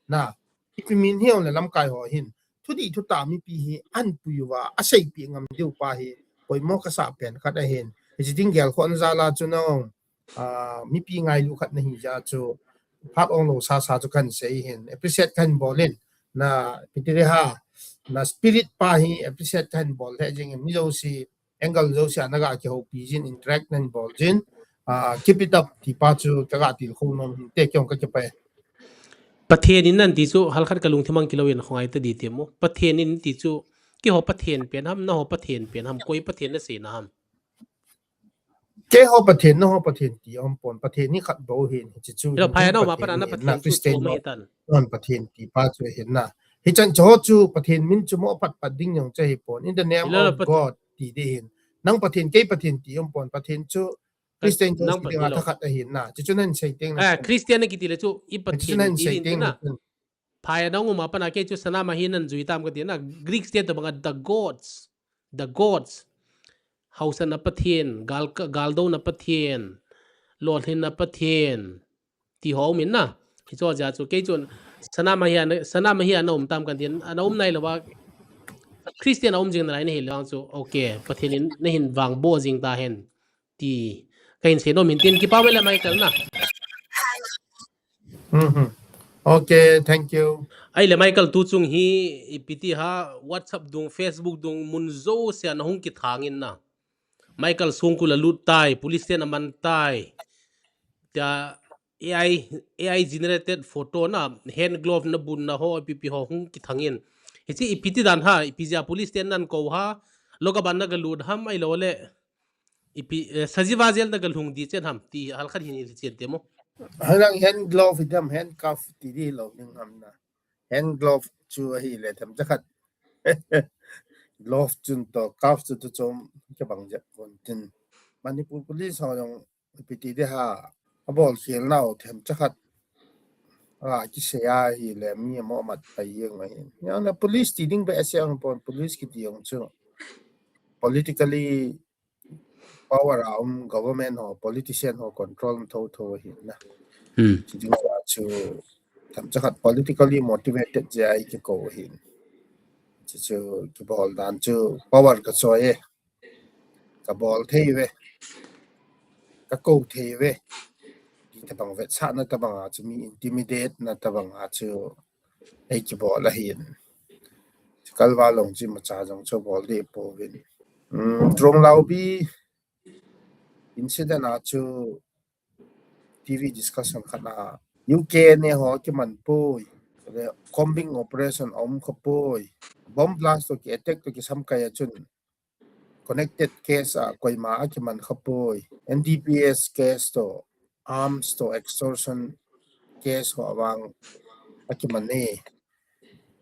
na, ipi min hi hong le, lamkai ho hin, thudih thutah mipi hi, an pui uva, a seipeh ngam diu pa hi, poimo kasa pen khat ahin, hichi ding gel khon jal a chu nong, ah, mipi ngailu khat nahi jeh a chu, phat ong lo sasa chu kan sei hin, appreciate kan bol in, na, ipi ti le ha, na spirit pa hi, appreciate kan bol le jing in, mi jouse, angle jouse a na ga kihoupi jin, interact nan bol jin, ah, keep it up, ti pa chu ka ga tilkhou nom hin te kiong ka kipai. Pathen in nan ti chu, hal khat ka lungthim ang kilou in khongai ta di ti mo. Pathen in ti chu, keiho Pathen pen ham, nangho Pathen pen ham, koi Pathen na sei na ham. Keiho Pathen, nangho Pathen ti um pon, Pathen hi khat bou hin, hichi chu. Lo phai nau ma pa na Pathen chu Christian mo. Pathen ti pa chu hin na. Hichan chu ho chu Pathen min chu mo pat pat ding jong chu hi pon. In the name of God ti di hin. Nang Pathen, kei Pathen ti um pon. Pathen chu Christian chu nang Pathen lo. Khat ahin na. Chu chu nan sei teng na. Ah, Christian na kiti le chu i Pathen ti na. Phai nau ma pa na kei chu sana ma hi nan jui tam ka ti na. Greek state to banga the gods. The gods. Hausa na Pathen, gal, gal do na Pathen. Lolhin na Pathen. Ti ho um in na. Hicho jeh chu kei chun sana ma hi ana, sana ma hi ana um tam kan tin, ana um nai lo va Christian a um jing nalai na hi lo chu, okay, Pathen in na hin vang bo jing ta hen. Ti ka hin sei nom hin tin kipau le Michael na. Mhm. Okay, thank you. Ai le Michael tu chung hi ipi ti ha WhatsApp dung, Facebook dung mun jouse a na hung kithang in na. Michael sungkul a lut tai, police ten a man tai. Tia A I, A I generated photo na, hand glove na bun na ho, ipi ipi ho hung kithang in. Hichi ipi ti dan ha, ipi jeh a police ten nan ko ha, lo ka ban na ka lut ham ai lo le. Ipi, eh, sajiva jel na ka lhung di chen ham, ti hal khat hin i chen te mo. Halang hand glove i dam, handcuff ti di lo ning ham na. Hand glove chu ahi le them jakhat. Glove chun to, cuff chu to chom ka bang jep kon tin. Manipur police ho jong ipi ti di ha, a bol khel nau them jakhat. a kisei ahile mi amo mat pai jeng ahin. Jana police ti ding beh asei ahipon, police kiti jong chu politically power a um government ho, politician ho control thotho ahin na. Hmm. Ti ding a chu themcha khat politically motivated jeh a kikou ahin. Chu chu kibol dan chu power kachoi e. Kabol thei uve. Kakou thei uve. Ti tabang vetsahna tabang a chu mi intimidate na tabang a chu ei kibol ahin. Kalval long chu imacha jong chu bol deh pouvin. Hmm, Tronglaobi incident a chu T V discussion khat a U K ne ho kiman poi. Le combing operation aum kha poi. Bomb blast to ki attack to kisam kai a chun connected case a koima akiman kha poi. N D P S case to, arms to, extortion case ho vang akiman e.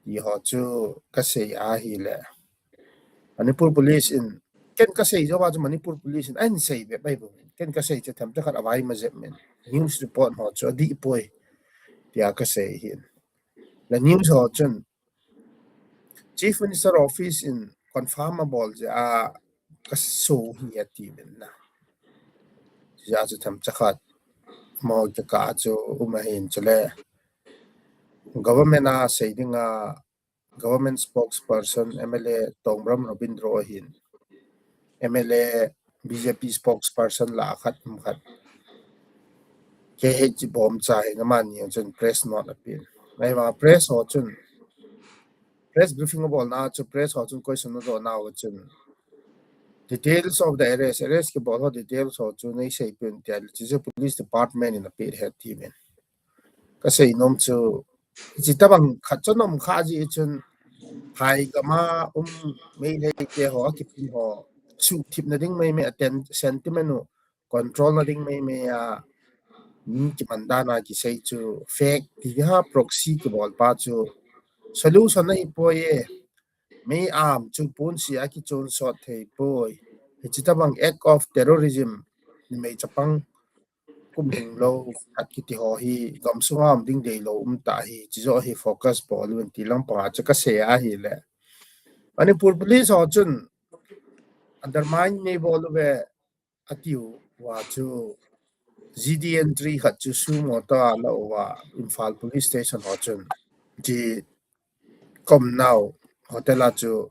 Ti ho chu kasei ahile Manipur Police in, ken kasei jou a chu Manipur Police in ahin sei bep ahi bou. Ken kasei chu themcha khat avai ma jep min. News report ho chu adih poi. Tia kasei ahin. Le news ho chun Chief Minister Office in confirm abol jeh a kaso ahi ati min na. Jeh a chu themcha khat mo kikah chu um ahin chule government a sei ding a government spokesperson M L A Tongbram Robindro ahin, M L A B J P spokesperson la khat um khat. K H Bomcha hin amani chun press note apen. Nai ma press ho chun press briefing abolna chu press ho chun question adoh nau chun details of the arrest, arrest kibol ho details ho chu nei sei pen tia chu police department in ape he ti min. Kasei nom chu hiche tabang khat chu nom kha ji chun phai gam a um Meitei te ho akipin ho suhthipna ding meimei a ten sentiment u control na ding meimei a mi kiman dan a kisei chu fake ti ha proxy kibol pa chu solution ahi poi e. Mei am chu ponsi a kichon sot thei poi. Hiche tabang act of terrorism ni mei chapang kum hing lou khat kiti ho hi gam sunga um ding deilou um ta hi, hiche jo hi focus bol un ti lang panga chu kasei ahile. Manipur Police ho chun undermine nei bol uve atiu va chu G D entry khat chu sumo ta la uva Imphal Police Station ho chun ti kom nau hotel a chu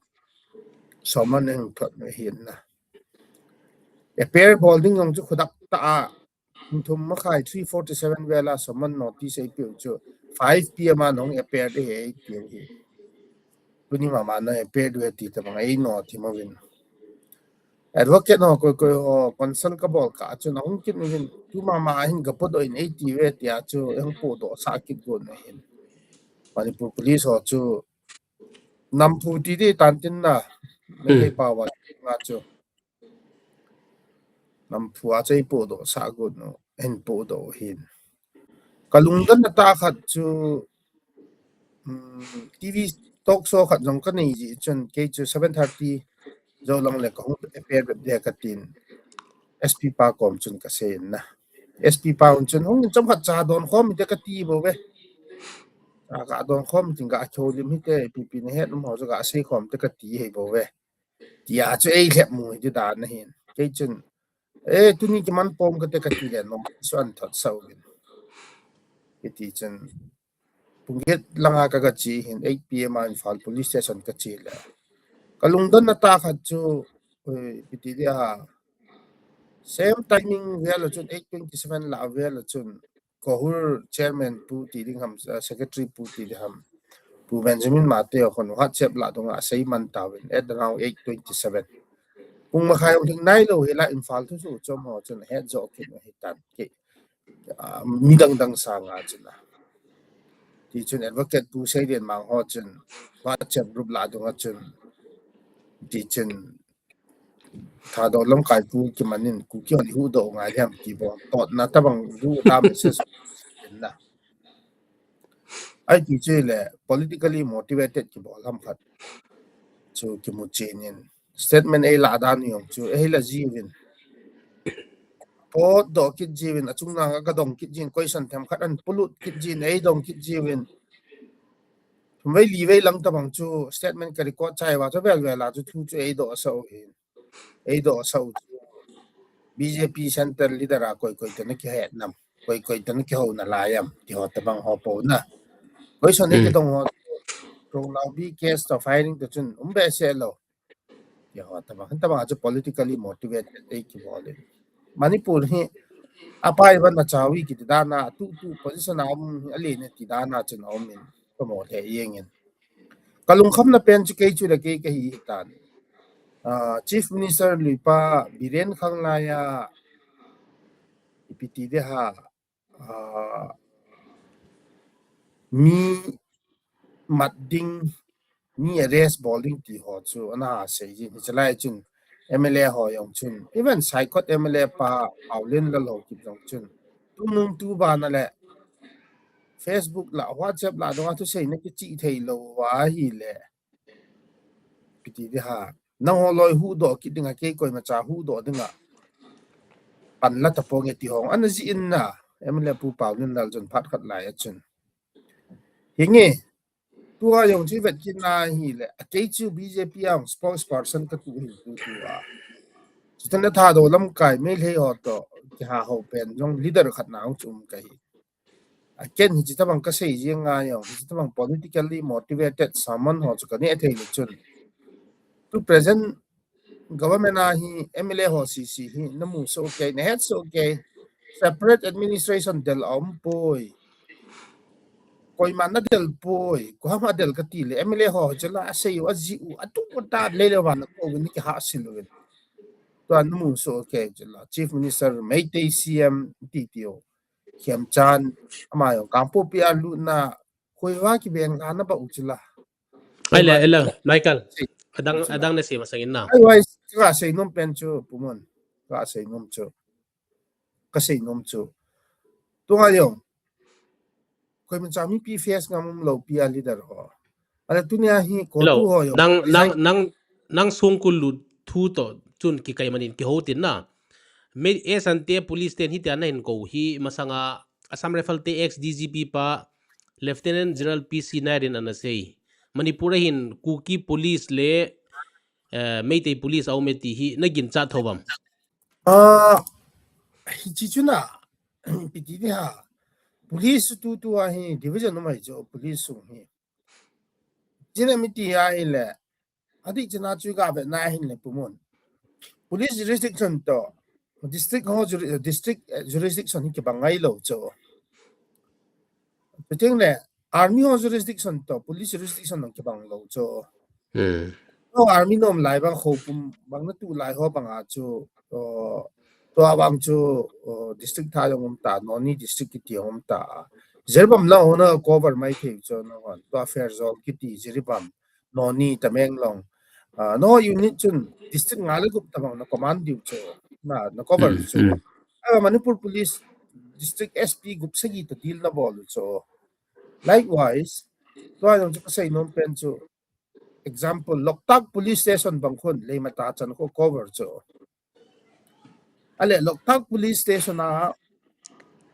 summon hung thot ahin na. Appear bol ding jong chu khudak ta a, thum makhai three forty-seven vel a summon notice eipeu chu five P M a nahung appear ding ahi eitiu hi. Tuni mama na appear ding ahi ti tabang eino ti movin. Advocate ho koi koi ho consult kabol kah chun ahung kit uvin, tu mama hin kapodoh in eiti uve tia chu ahung podoh sah kit got ahin. Manipur Police ho chu namphu ti ding tan tin na. Meitei pao a nga chu namphu a chu eipodoh sah got u, ahin podoh u ahin. Kalungdonna tah khat chu, um, T V talk show khat jong kanei ji chun kei chu seven thirty jou lang le kahung appear bep ding katin S P pa kom chun kasei in na. S P pa un chun hung chomkhat cha don khom hite kati bou ve. A, ga don khom tin ga kho lim hite, ipi ipi nahet um ho chu gasei khom te kati ahi bou ve. Tia chu eilhep mu hiti dan ahin. Kei chun, e, tuni kiman pom kate kati le nom chu ahin thot sah uvin. Hiti chun pung get langa ka, kache hin eight P M a Imphal Police Station kache le kalungdonna tah khat chu, e, ipi ti ding ham, same timing vel a chun eight twenty-seven lah vel a chun Kohur chairman pu ti ding ham, uh, secretary pu ti ding ham, Pu Benjamin Mate ho khun WhatsApp lah dunga asei man tauvin at around eight twenty-seven. Pung makhai hung lhing nailou hi la Imphal thusuh chom ho chun ahet jo kit u ahitan. Kei, uh, midang dang sanga chun a. Ti chun advocate pu Seilenmang ho chun WhatsApp group lah dunga chun ti chun Thadou lamkai pu kiman in Kuki hon ihuhdoh u ngai diam ti bou. Totna tabang ru ta message na. Ahi ti chu le politically motivated kibol ham khat chu kimu chen in statement eilah dan jong chu eila ji uvin. Ot do kit jiuvin, achung langa kadong kit jin, question themkhat ahin pulut kit jin, eidong kit jiuvin. Thum vei li vei lang tabang chu statement ka record chai uva chu vel vel a chu thu chu eido asah u hin. Eido asah u chu B J P central leader a koi koi tana kihet nam, koi koi tana kihouna lai am, ti ho tabang ho pouna. Question hi kidong ho, Ronglaobi case to firing to chun um behseh lou. Ti ho tabang, tabang chu politically motivated ei kibol in. Manipur hi apai ban a chawi kiti dan a, tu tu position a um hi alen ti dan a chun a um in, kamo the yeng in. Kalungkhamna pen chu kei chu le kei kahi tan. Ah, Chief Minister lui pa Biren Khanglai a ipi ti ding ham, ah, mi mat ding, mi arrest bol ding ti ho chu ana sei jin, hichelai chun M L A ho jong chun, even Saikot M L A pa Paolienlal Haokip jong chun, tunung tu bana le Facebook la, WhatsApp la donga thusei na kichih thei lou va ahile, ipi ti ding ham, nangho loi huhdoh kit dinga kei koimacha huhdoh dinga pan la taponge ti ho ana jih in na, M L A pu Paolienlal chun phat khat lai a chun. Hinge, tua jong chu vet kit na hile, a kei chu B J P a spokesperson katu hin tu tua. Chutan a Thadou lamkai Meitei ho to kiha ho pen jong leader khat na hung chu um kahi. A ken hichi tabang kasei jing ngai jong, hichi tabang politically motivated sermon ho chu kaneh thei le chun, tu present government a hi M L A ho sisi hi namu soh kei, nahet soh kei, separate administration del a um poi. Koima nadel poi, koima del kati le M L A ho chu la asei u, ajih u, atu ta le le van ko ni kiha sil u. Tua namu soh kei chu la Chief Minister Meitei C M ti ti u. Khemchand, ama jong Kangpokpi a lutna, hoiva kibeng lana ba u chu la. Ahile, ahile, Michael, adang, adang nasei masang in na. Ahile, kasei nom pen chu, Pu Mon, kasei nom chu. Kasei nom chu. Tunga jong, koimacha mipi face ngam um lou pi a leader ho. Ahile tunia hi ko tu ho jong. Nang, nang, nang, nang songkul lut thu to chun kikai manin kihou tin na. Me S N te police ten hitia nahin kou hi masanga Assam Rifle te ex D G P pa Lieutenant General P C Nair in ana sei. Manipur a hin Kuki police le, eh, Meitei police a um e ti hi nagin chat tho bam. Ah, hichi chu na, ipi ti ding ham. Police tu tu a hi division um ahi chu police sung hi. China miti ahile, adih china chu ga vet na hile Pu Mon. Police jurisdiction to, district ho juri-, district, eh, jurisdiction hi kibang ngai lou chu. Chuting le, army ho jurisdiction to, police jurisdiction ho kibang lou chu. Hmm. Ho army nom lai bang ho pum bang natu lai ho banga chu, uh, tua bang chu, uh, district tha jong um ta, Noni district kiti jong um ta. Jiribam la ho na cover mai thei chu na hon. Tua Pherzawl kiti Jiribam, Noni, Tamenglong. Ah, no unit chun district nga le gup tabang na command diu chu, na, na cover chu. Ah, Manipur Police District S P gup sagi ta deal na bol chu. Likewise, tua jong chu kasei nom pen chu, example, Loktak Police Station bang khun, Leimata chan khu cover chu. Ahile, Loktak Police Station a,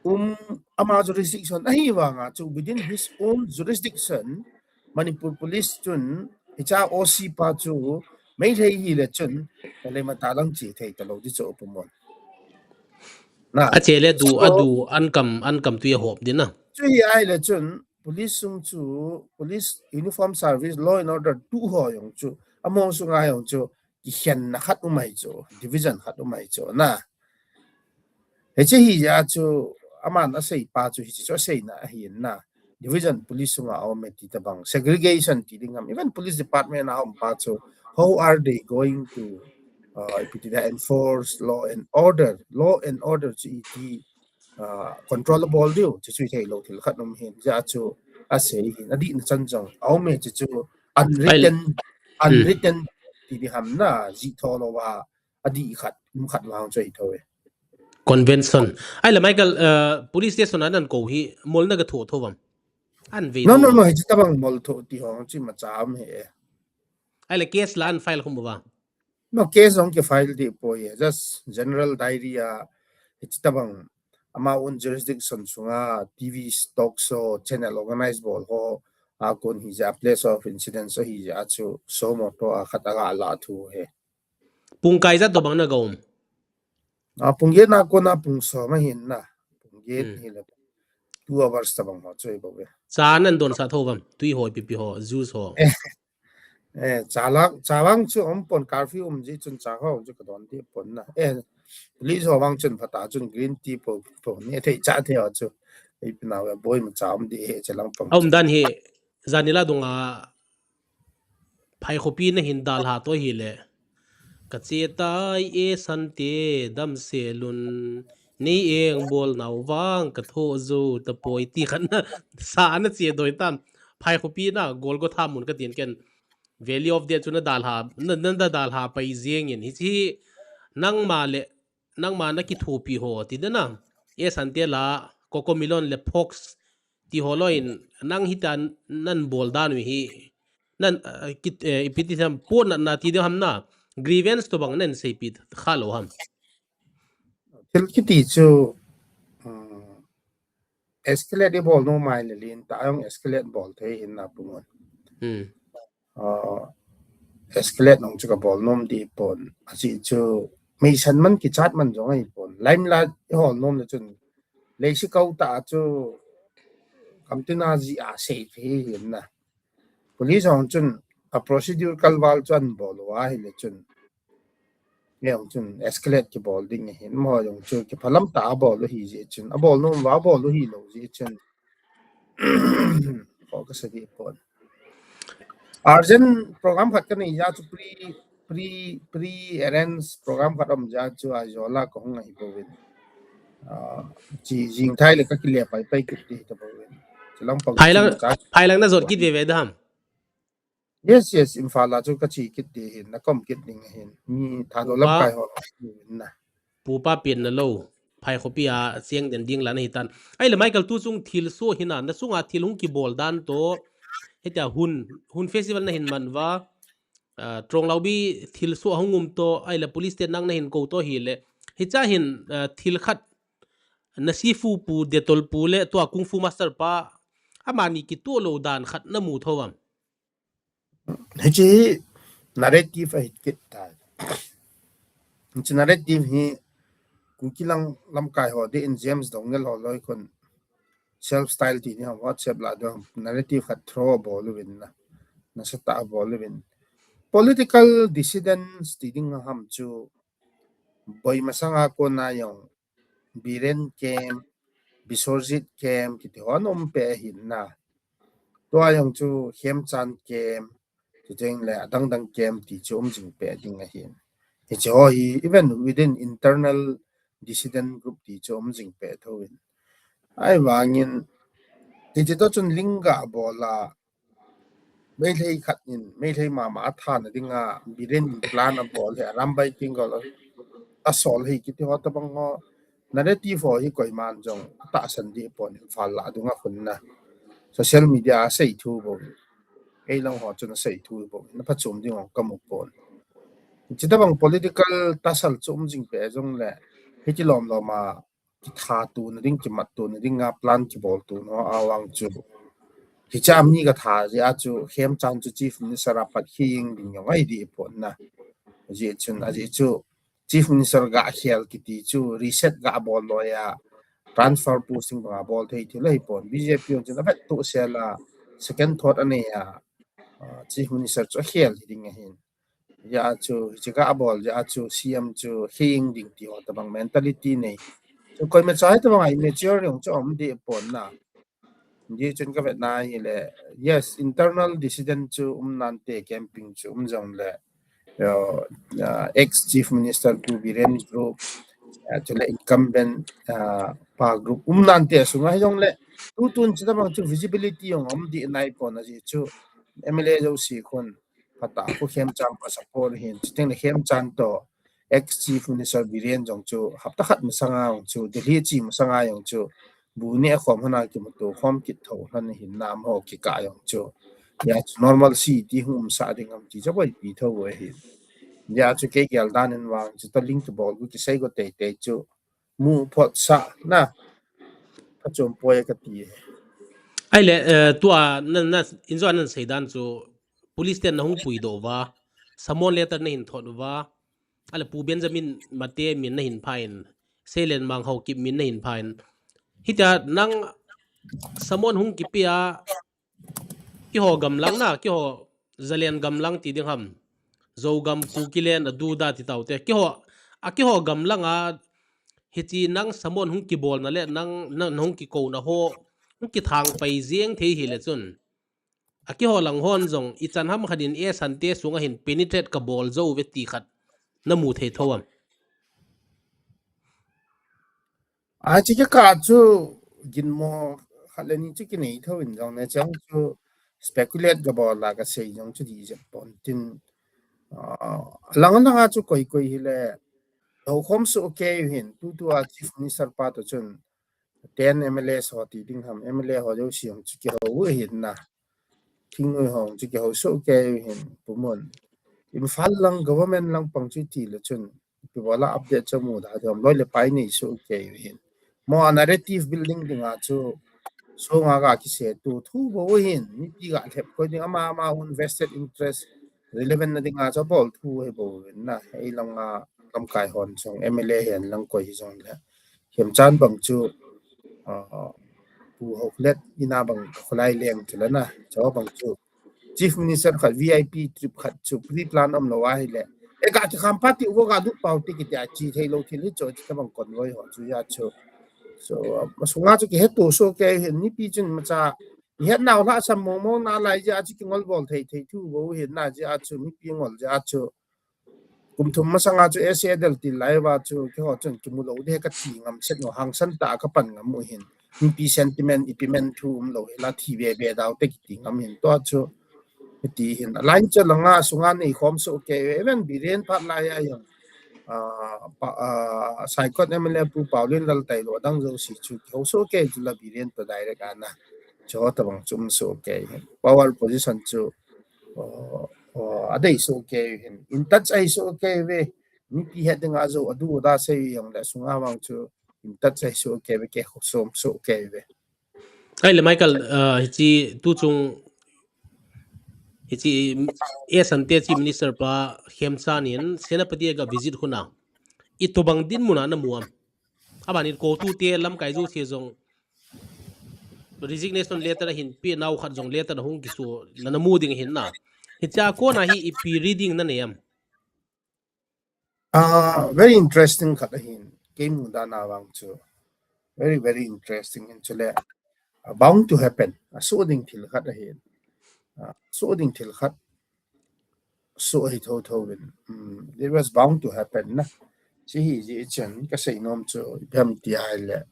um, ama jurisdiction ahi vanga chu, within his own jurisdiction, Manipur Police chun, hicha O C pa chu, Meitei hile chun, Leimata lang che thei talou di chu Pu Mon. Na. Ache le du, so, adu, ankam, ankam tui ahop di na. Chu hi ahile chun, police sung chu, police uniform service, law and order tu ho jong chu, among sunga jong chu, kikhenna khat um ahi chu, division khat um ahi chu, na. Hiche hi ja chu, aman asei pa chu, hiche chu aseina ahi na. Division police sunga um e ti tabang, segregation ti ding ham. Even police department a um pa chu, how are they going to, uh, ipi ti ding ham, enforce law and order? Law and order chu iti, ah, control abol diu, chu chu thei lou thil khat um hin, ja chu asei hin, adih na chan jong, a um e chu chu unwritten, hmm, unwritten ti ding ham na, jih tho lou va, adih khat, um khat vang chu ahi tho e. Convention. Ahile Michael, uh, police station a nan kou hi, mol na ga tho tho vam? An ve no, tho no, vam? No, hiche tabang mol tho ti ho, chu imacha um hi e. Ahile case la an file khum uva? No, case jong kifile deh poi e. Just general diary a, Hichi tabang ama own jurisdiction sunga T V talk show channel organize bol ho a kon hi ja place of incident so hi ja chu so mo to a khat aga la thu he. Pung kai jat to bang na ga um. A pung get na ko na pung so ma hin na. Pung get hmm. Hi le two hours tabang ho choi bo ve. Cha nan don sa tho bam. Tui ho pipi ho juice ho. Eh, cha la cha wang chu um pon curfew um ji chun cha ho chu ka don ti pon na. Eh, police ho wang chun phata chun green tea po po ne thei cha thei ho chu. Ei pina we boi ma cha um di he che lang pang. Um dan hi zanila dunga phai khopi na hin dal ha to hi le. Ka che tai e san te dam se lun. Nei eng bol nau vang ka tho zo ta poi ti khan na sa na che doi tam. Phai khopi na gol go tha mun ka tin ken. Valley of Death chu na dal ha na na dal ha pai jeng in hi chi nang ma le nang ma na ki thupi ho ti de na e san te la Cocomelon le Fox ti ho lo in nang hi ta nan bol dan wi hi nan ki ipi ti sam po na na ti de ham na grievance to bang nen sei pi kha lo ham thil ki ti chu escalate bol no mai le lin ta ayong escalate bol thei hin na pungon hmm. Escalate nong chu ka bol nom di pon a chi chu mei san man ki chat man jong ai pon limelight i hol nom le chun lei si kau ta chu kam ti na ji a sei thei hin na police hong chun a procedure kal val chu an bol wa hi le chun Nge ong chun escalate ki bol ding hin mo jong chu ki phalam ta a bol hi ji chun a bol nom wa bol hi lo ji chun ko ka sa di pon urgent program khat ka nei ja chu pre pre pre arrange program khat om ja chu a jo la ko hung hi bo win chi jing thai le ka ki le pai pai ki ti ta bo win chi lang pang phai lang phai lang na jot ki ve ve dam Yes, yes, Imphal a chu ka chi kit ti hin na kom kit ding hin mi tha do lam kai ho na pu pa pin na lo phai khopi a siang den ding la na hi tan ai le Michael tu chung thil so hina na sunga thil hung ki bol dan to hetia hun hun festival na hin man va uh, trong lau bi thil so hung um to ai le police te nang na hin ko to hi le hi cha hin uh, thil khat na sifu pu detol pu le to kung fu master pa amani ki to lo dan khat na mu tho am Hichi narrative a hit kit ta. Hichi narrative hi Kuki lang lamkai ho de in James Dongel ho loi kun self style ti ni WhatsApp la do narrative khat throw bol uvin na. Na sa ta bol uvin. Political dissidents ti ding ham chu boi masanga ko na yong Biren camp, Biswajit camp kiti ho an um pe ahin na. Tua jong chu Khemchand camp, chuteng le adang dang camp ti chu um jing pe ding ahin. Hiche ho hi even within internal dissident group ti chu um jing pe tho in. Ahivangin hiche to chun link ga bol a Meitei khat in Meitei mama a thana dinga Biren in plan a bol hi a Arambai Tenggol a sol hi kiti ho tabang ho narrative ho hi koiman jong tahsan di pon Imphal la dunga khun na social media a sei thu bo ei lang ho chun a sei thu bo na phachom ding ho ka mu pon chi tabang political tasal chu um jing pe jong le hiti lom lom a kitha tu na ding kimat tu na ding a plan kibol tu no awang chu hicha mi ka tha ji a chu Khemchand chu chief minister a pat hi ing ding yong ai di pon na ji chun a ji chu chief minister ga khel kiti chu reset ga bol lo ya transfer posting ga bol thei thei lai pon BJP chun a vet tu sela second thought ane ya chief minister chu khel ding ahin Ja chu chika abol ja chu C M chu hing ding ti ho tabang mentality nei. Chu koi ma chai tabang ai mature jong chu om di pon na. Ji chun ka vet na hi le yes internal dissident chu um nan te camping chu um jong le uh, ex chief minister pu Biren group uh, chu le incumbent uh, pa group um nan te sunga jong le tu tun chu tabang chu visibility jong om di nai pon a ji chu M L A jo si khun Phatah khu Khemchand pa support hin chuteng le Khemchand to ex chief minister Biren jong chu hapta khat masanga jong chu Delhi chi masanga jong chu bu ne khom hana kimuto khom kit tho hlan hin nam ho kika jong chu ya chu normal si ti hung um sa ding am ti cha boi pi tho we hin ya chu ke gel dan in wang chu ta link to bol gu ki sei go tei tei chu mu photsah na, phachom poi kati. Ahile, eh, tua, na, na, injo nan seidan chu, police ten na hung puidoh uva, summon letter na hin thot uva, ahile Pu Benjamin Mate min na hin pha in, Seilen Mang Haokip min na hin pha in. Hitia nang summon hung kipe a, kiho gamlang na, kiho Zalen gamlang ti ding ham. Zogam, Kukilen, adu da ti taute. Kiho, a kiho gamlang a, hichi nang summon hung kibolna le, nang, nang hung kikouna ho, hung kithang pai jeng thei hile chun. A kiho lang hon jong, ichan ham khat in e sante sunga hin penetrate kabol jou ve ti khat, na mu thei tho am. A, chi kikah chu ginmo khat le ni chi kinei tho in jong ne chang chu speculate kabol la kasei jong chu di jep pon tin, a, lang lang a chu koi koi hile, ho khom soh kei u hin, tutua Chief Minister pa to chun, ten M L A ho ti ding ham, M L A ho jouse jong chu kiho u hin na. Thingnoi ho chu kiho soh kei u hin, Pu Mun. Imphal lang government lang pang chu ti le chun, ipi bola update chu mu da, dom loi le pai nei soh kei u hin. Mo a narrative building dinga chu, sunga ga kisetu thu bou hin, mipi ga lhep koi ding ama, ama own vested interest relevant na dinga chu bol thu hi bou hin na, ei langa lamkai hon jong M L A hin lang koi hi jong le. Khemchand bang chu, ah, Pu Haokholet ina bang kholai leng chu le na, chu bang chu. Chief Minister khat V I P trip khat chu pre-plan umlou ahile. E ga kikham pa ti u ga du pau ti kiti a chi thei lou thil hi chu, chi tabang convoy ho chu ja chu. So, ah, sunga chu kihetu soh kei hin mipi chun macha, ihet nau lhasam mong mong na lai ja chu kingol bol thei thei thu bou hin na ja chu mipi ngol ja chu. Kum thum masanga chu S A del ti lai va chu, kiho chun kimu lou de kati ngam set no hangsan ta kapan ngam u hin. Mipi sentiment, ipi men thu umlou hi la thi be be dau te kiti ngam hin to chu. Kiti hin. A line chu langa sunga nei khom soh kei, even Biren phat lai a jong. Ah, pa, ah, Saikot M L A Pu Paolienlal tailou dang jouse chu kiho soh kei chu la Biren to direct ana. Chu tabang chu um soh kei hin. Power position chu, oh, oh, adei soh kei hin. In touch ahi soh kei ve. Mipi het dinga jo adu da sei jong le sunga vang chu in touch ahi soh kei ve, ke khom soh kei ve. Ahile Michael, ah, hichi tu chung, hichi, e sante Chief Minister pa Khemchand in Senapati ga visit khu na, itobang dinmun a na mu am. Aban in CoTU te lamkai jouse jong resignation letter ahin pe nau khat jong letter ahung kisu na na mu ding hin na. Hicha kona hi ipi reading na nei am. Ah, very interesting khat ahin. Kei mu dan a vang chu. Very, very interesting hin chu le. Ah, bound to happen. Ah, soh ding thil khat ahin. Ah, soh ding thil khat. Soh hi tho tho vin. Mm, it was bound to happen na. Chi hi ji chen kasei nom chu ipi ham ti ahile.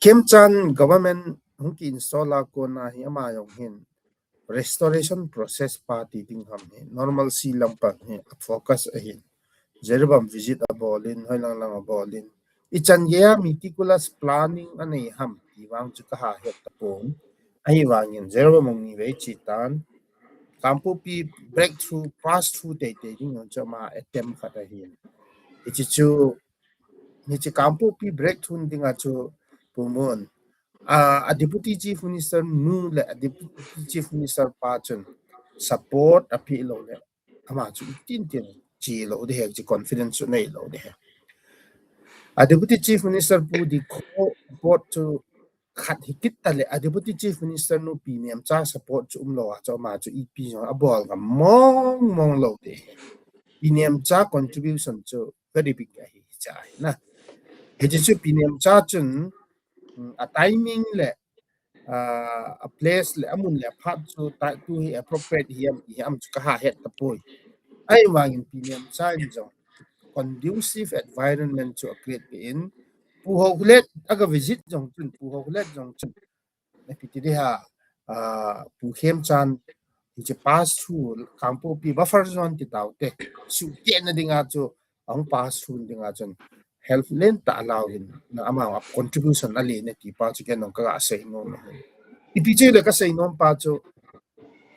Khemchand government hung ki install a kona hi ama jong hin restoration process pa ti ding ham hi normalcy lampang hi a focus ahin. Jiribam visit abol in, hoilang lang abol in. Ichan geiya meticulous planning anei ham ti vang chu kaha het tapon. Ahivangin Jiribam hung ni vei chi tan. Kangpokpi breakthrough, pass through tei tei ding jong chu ama attempt khat ahin. Hichi chu, hichi Kangpokpi breakthrough dinga chu Pu Mun. Ah, a Deputy Chief Minister nu le a Deputy Chief Minister pa chun support apeh lou le. Ama chu itin tin chi lou de he, chi confidence chu nei lou de he. A Deputy Chief Minister Pu Dkhosam support chu khat hi kit ta le, a Deputy Chief Minister nu Pi Nemcha support chu umlou a chu ama chu ipi jong abol ngam mong mong lou de he. Pi Nemcha contribution chu very big ahi cha hi na. Hichi chu Pi Nemcha chun, mm, a timing le, ah, a place le, amun le, aphat chu ta tu hi appropriate hi am, hi am chu kaha het tapoi. Ahivangin Pi Nemcha in jong conducive environment chu a create pe in, Pu Haokholet aga visit jong chun, Pu Haokholet jong chun, ipi ti di ha, ah, Pu Khemchand hichi pass through Kangpokpi buffer zone ti taute, sukeh na dinga chu ahung pass through dinga chun help len ta allow hin na ama contribution ale ne ti pa chu ken nong kaga sei nom. Ipi chu le kasei nom pa chu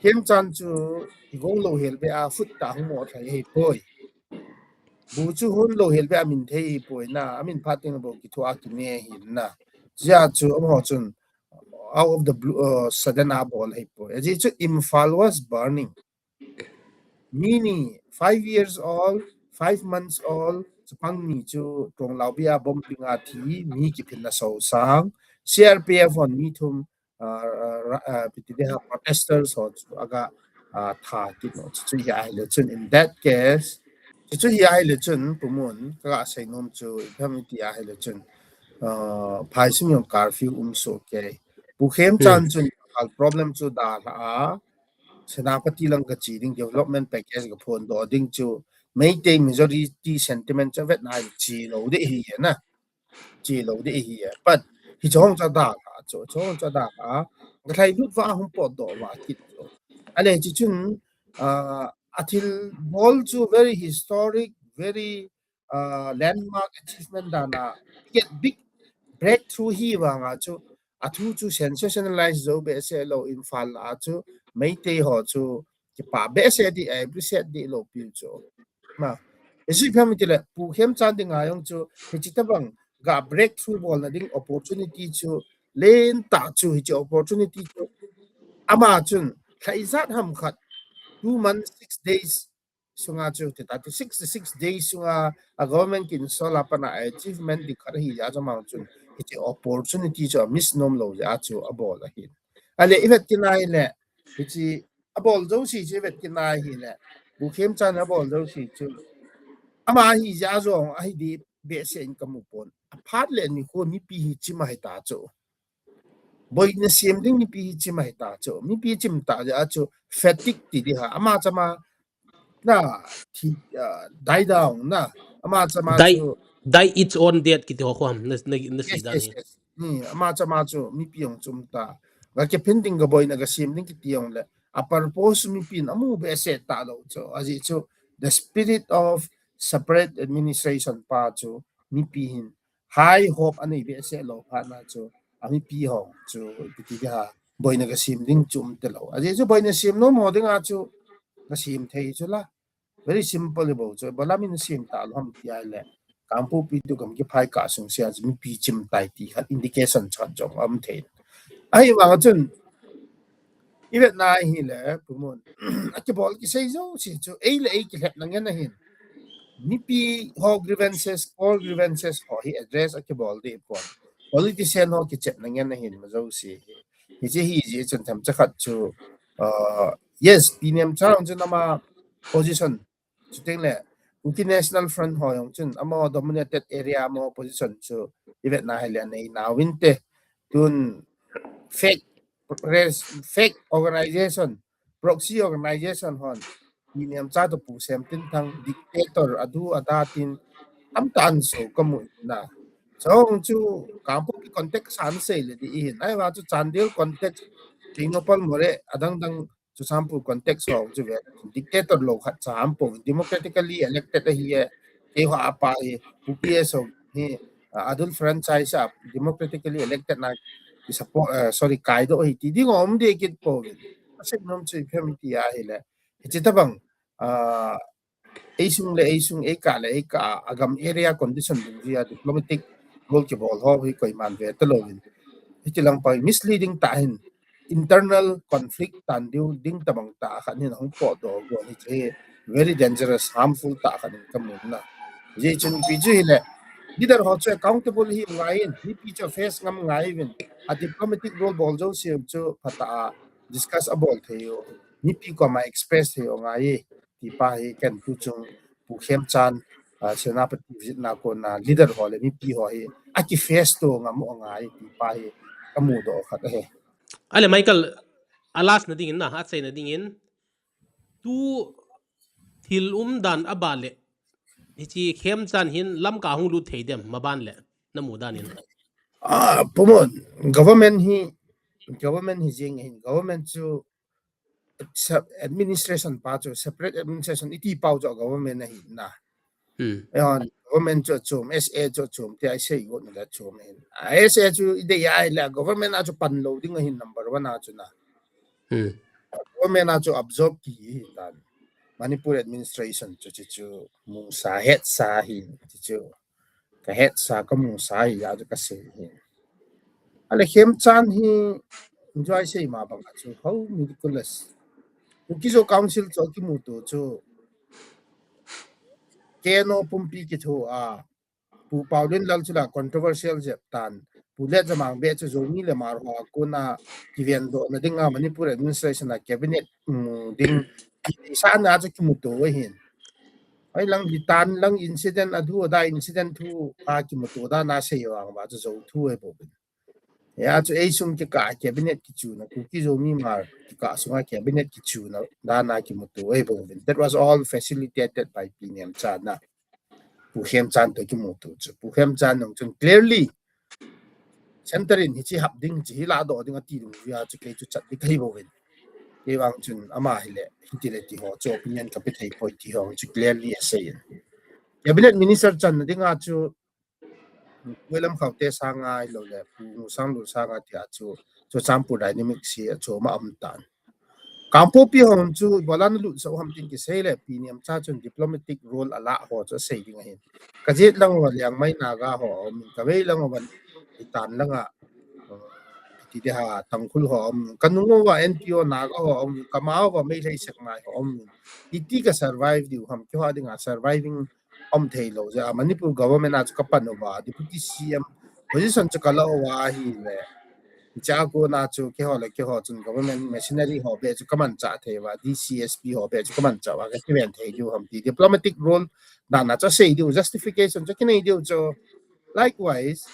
Khemchand chu igong lou hel be a fut ta hung mo thai hei poi. Bu chu hon lou hel ve amin thei hi poi na, amin phat teng bou kithu a kine hi na. Jia chu amaho chun out of the blue, uh, sudden a bol hi poi. Ajeh chu Imphal was burning. Mi ni five years old, five months old, chapang ni chu Tonglaobi a bombing a thi, mi kiphin na so sang, C R P F hon mi thum, uh, uh, uh, piti de ha protesters ho chu aga, uh, tha ti no chu hi ahile chun in that case, chu chu hi ahile chun Pu Mun ka ga sei nom chu ipi ham iti ahile chun, uh, phai sung jong curfew um soh kei. Pu Khemchand chun hal problem chu dalha a, Senapati lang ka che ding, development package ka phondoh ding chu Meitei majority sentiment chu vet na che lou ding ahi na. Che lou ding ahi. But hiche hung chu dalha chu, hiche hung chu dalha. Ka lhai lut va hung potdoh va kit chu. Ale hiche chun, uh, a thil bol chu very historic, very, uh, landmark achievement dan a, get big breakthrough hi vang a chu, a thu chu sensationalize jou behseh lou, Imphal a chu Meitei ho chu kipah behseh ding, a appreciate ding lou piu chu. Na, hichu ipi ham itile, Pu Khemchand dinga jong chu, hiche tabang ga breakthrough bolna ding opportunity chu, lentah chu, hiche opportunity chu, ama chun, lha ijat ham khat, two months, six days, sunga chu, ti ta chu sixty-six days sunga a government kin sol a pat a achievement ding khat ahi jeh a chu amang chun hiche opportunity chu a miss nom lou jeh a chu a bol ahin. Ale i vet kit nai le, hiche a bol jouse chu i vet kit nai hile, Pu Khemchand a bol jouse chu ama ahi jeh a jong ahi ding behseh in ka mu pon. A phat le nikho mipi hi chim ahi ta chu. Boina sem ding mipi hi chim ahi ta chu. Mipi chim ta jeh a chu fatigue ti ding ham. Ama chama na thi, ah, die down na. Ama chama Die, chu die its own death kiti ho khom na, na, na si Yes, dan yes, hi. yes. Hmm, ama chama chu mipi jong chim ta. Ga kiphin ding, ga boina ga sem ding kiti jong le. A purpose mipi in amu behseh ta lou chu. Ajeh chu the spirit of separate administration pa chu mipi hin high hope anei behseh lou phat na chu a mipi ho chu ipi ti ding ham, boina ga sem ding chu um te lou. Ajeh chu boina sem nom ho dinga chu ga sem thei chu la. Very simple bou chu. Bolam in sem ta lou ham ti ahile, Kangpokpi to Gamgiphai kah sung sea chu mipi chim tai ti khat indication chat jong um thei. Ahivang a chun i vet nai hile, Pu Mun, a kibol kisei jouse chu ei le ei kilhepna ngen ahin. Mipi ho grievances, core grievances ho hi address a kibol ding pon. Politician ho kichepna ngen ahin ma jouse hi. Hiche hi jeh chun themcha khat chu, uh, yes, Pi Nemcha jong chun ama position, chuteng le Kuki National Front ho jong chun ama dominated area mo position chu i vet nai hile anei nau vin te. Tun fake press, fake organization, proxy organization hon Pi Nemcha to Pu Semtinthang dictator adu ada tin tamtah an so ka mu na. Chong chu Kangpokpi context a sei le ding ahin. Ahivang chu Chandel context, Tengnoupal Moreh, adang dang Churachandpur context ho chu ve, dictator lou khat cha um pon, democratically elected ahi e, keiho a pa hi, Pu P S ho hi, uh, adult franchise a democratically elected na ki support, uh, sorry, kaidoh ahi ti ding um ding kit pon. Ka sei nom chu ipi ham iti ahile, hiche tabang, uh, ei sung le ei sung, ei kah le ei kah a, a gam area condition dungjui a diplomatic role kibol ho hi koiman ve ta louvin. Hiti lang pa misleading tah in internal conflict tan diu ding tabang tah khat in hung potdoh go hi chu very dangerous, harmful tah khat in ka mu na. Hijeh chun ipi chu hile, leader ho chu accountable hi ngai in, mipi chu face ngam ngai uvin, a diplomatic role bol jouse chu phatah a discuss a bol thei u, mipi koma express thei u ngai e, ti pa hi ken tu chung Pu Khemchand, ah, Senapati visit na kona leader ho le mipi ho hi a ki face to ngam u ngai e, ti pa hi ka mudoh khat ahi. Ale Michael, a last na ding in na, a sei na ding in, tu thil um dan a ba le, hiche Khemchand hin Lamka hung lut thei dem, ma ban le, na mu dan in. Ah, Pu Mun, government hi, government hi jing hin, government chu sep-, administration pa chu, separate administration iti pau chu government ahi na. Hmm. Eihon, government chu chom, S A chu chom, ti a i sei got na chom hin. Ah, S A chu i dei a ahile, government a chu pan lou ding ahin number one a chu na. Hmm. Government a chu absorb ki hi tan. Manipur administration chu, chu, chu, mungsa hetsa hi, chu, chu, ka hetsa ka mungsa hi, a chu ka sei hi. Ale Khemchand hi, enjoy sei ma bang a chu, how ridiculous. Kuki Zo Council chu kimuto chu, K N O pumpi kitho a, Pu Paolienlal chu la controversial jep tan. Pu Letjamang beh chu Zomi le Hmar ho a kona kivendohna dinga Manipur administration a cabinet, um, ding sa na chu kimuto ahin. Ai lang bitan lang incident a thu da incident thu a kimuto da na sei vang ba chu Zo thu ai bou bin. Ya chu ei sung kikah cabinet kichuna Kuki Zomi Hmar kikah sunga cabinet kichuna da na kimuto ai bou bin. That was all facilitated by Pi Nemcha na. Pu Khemchand to kimuto chu. Pu Khemchand nung chun clearly center in hichi hap ding, chi hi ladoh ding ati ding, via chu kei chu chat ding kahi bou vin. Kei vang chun ama hi le, hiti le ti ho chu opinion ka pe thei poi ti ho chu clearly a sei in. Cabinet minister channa dinga chu, Pu Lamkhaote sanga ahilou le, Pu Ngusang Lul sanga tia chu, Churachandpur dynamics hi a chu ma um tan. Kangpokpi ho chu bola na lut sa ham tin kisei le, Pi Nemcha chun diplomatic role a la ho chu sei ding ahin. Ka jet lang ho Liangmai Naga ho um, ka vei lang ho van itan langa, uh, ti de ha Tangkhul ho um, ka nung ho N P O Naga ho um, ka ma ho Meitei Sekmai ho um. Iti ka survive diu ham, keiho dinga surviving um thei lou ja, Manipur government a chu ka pan uva, deputy C M position chu ka la uva ahi le. Cha kona chu keiho le keiho chun government machinery ho beh chu ka manchah thei uva, D C S P ho beh chu ka manchah uva, ka kiven thei diu ham ti diplomatic role dan a chu sei diu, justification chu kinei diu chu. Likewise,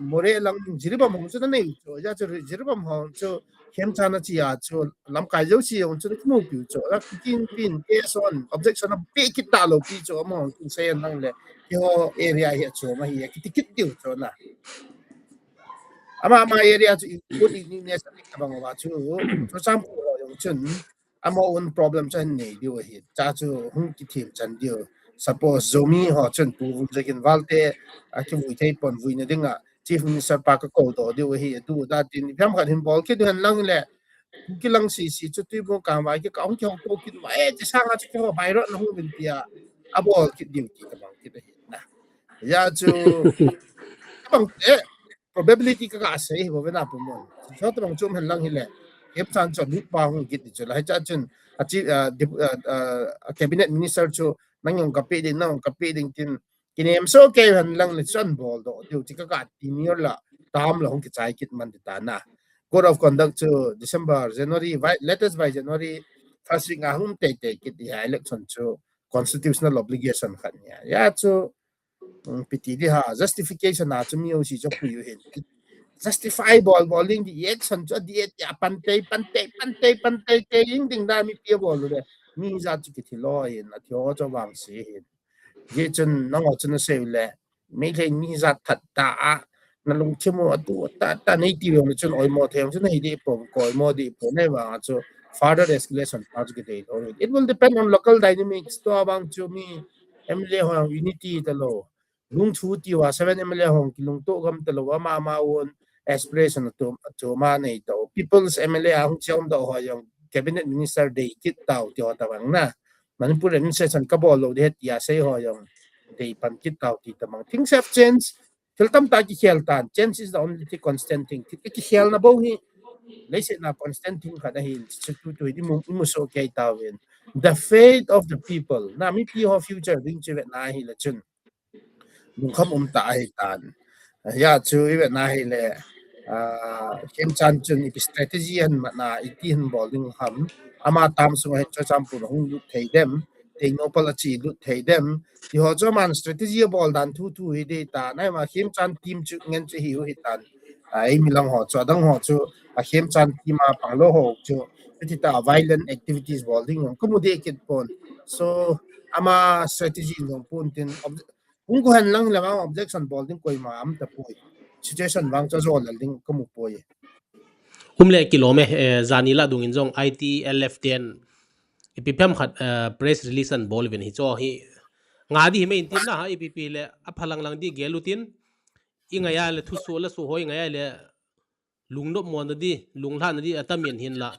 Moreh lang Jiribam ho chu na nei chu, ja chu Jiribam ho chu Khemchand a chi a chu lamkai jouse ho chu na kimu piu chu, la kin pin case on objection a pe kit ta lou pi chu ama ho chu sei an lang le keiho area hi a chu ma hi a kiti kit diu chu na. Ama, ama area chu i put i ni ne sa ni ka bang wa chu, chu cham ko ho jong chun, ama own problem chu nei diu ahi. Cha chu hung kithim chan diu. Suppose Zomi ho chun Pu Vumzagin Valte, a kivui thei pon vui na dinga Chief Minister pa ka ko doh diu ahi. Tu da tin, phiam khat hin bol kit diu hen lang le, kilang sisi chu tui bu kang vai ki ka hung ki hung to kit vai, ti sanga chu keiho bai rot na hung vin tia, a bol kit diu ti ka bang kit ahi na. Ya chu, ka bang, eh, probability ka ka sei hi bo ve na pu mon. Chu tabang chu um hen lang hi le. Khemchand chu lut pa hung kit di chu la. Hi cha chun a chi, ah, dip-, ah, ah, a cabinet minister chu nang jong ka pe ding, nang jong ka pe ding tin kinem so kei hen lang le chun bol doh diu ti ka ka ti ni la tam la hung kichai kit man ti ta na. Code of conduct chu December, January, by, latest by January first week a hung tei tei kit di ha election chu constitutional obligation khat nia. Ya chu, um, piti di ha, justification a chu mi o si chu pui u hin. Justify bol bol ding di action chu di et ya pan tei, pan tei, pan tei, pan tei, tei ding ding da mipi bol u le. Mi ja chu kithi lou hin, a thi ho chu vang si hin. Ye chun nang o chun sei u le. Meitei mi jat that ta a, na lungthim u a tu ta, ta nei ti vang chun oimo thei chun hei di po, ko oimo di po nei vang chu further escalation pa chu kidei lou. It will depend on local dynamics to vang chu mi M L A ho unity ta lou. Lungthu ti wa seven M L A ho kilungto gam ta lou ama ama own aspiration to, to ma nei to. People's M L A a hung chiam do ho jong cabinet minister dei kit tau ti ho ta vang na. Manipur administration ka bol lou di het ya sei ho jong dei pan kit tau ti ta mang. Things have changed. Thil tam ta kikhel tan. Change is the only thing, constant thing. Thil kikhel na bo hi. Leiset na constant thing khat ahi. Chu tu tu hi di mu, mu so kei tau in. The fate of the people. Na mipi ho future ding chu vet na hi le chun. Lungkham um ta ahi tan. Ya chu i vet na hi le. Ah, Khemchand chun ipi strategy han mat na iti han bol ding ham. Ama tam sung hin Churachandpur hung lut thei dem. Tengnoupal a chi lut thei dem. Ti ho chu aman strategy a bol dan thu thu hi di ta. Nai ma Khemchand team chu ngen chu hi u hi tan. Ai mi lang ho chu, adang ho chu, a Khemchand team a pang lou ho chu. Ti ta violent activities bol ding ho. Ka mu de kit pon. So, ama strategy jong pon tin, ob-, hung ko hen lang le ma objection bol ding koima um ta poi. Situation vang chu jol ding ka mu poi. Um le kilom e, eh, jani la dung in jong I T L F ten ipi phiam khat, eh, press release an bol uvin hi chu hi. Nga di hi mai in tin na ha, ipi pi le a phalang lang di gel u tin. I ngai a le thuso la so hoi ngai a le lungnop mo na di, lunglha na di a tam in hin la.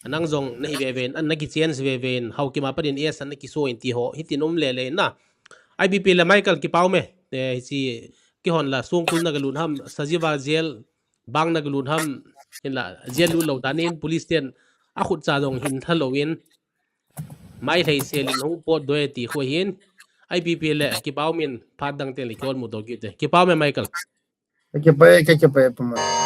Nang jong nahi veve in, an naki change veve in, Haokip a pat in S an naki so in ti ho, hitin um lele na. I P P le Michael kipau me, eh, hichi kihon la songkul na galun ham, Sajiwa jail bang na galun ham, hinla jail lut lou tan in, police ten akhut cha jong hin tha lou in, mai lhei sel in hung pot doi ti khu hin, I P P le kipau min phat dang ten le kiol mu to kit te. Kipau me Michael. Kipau, kipau, pama.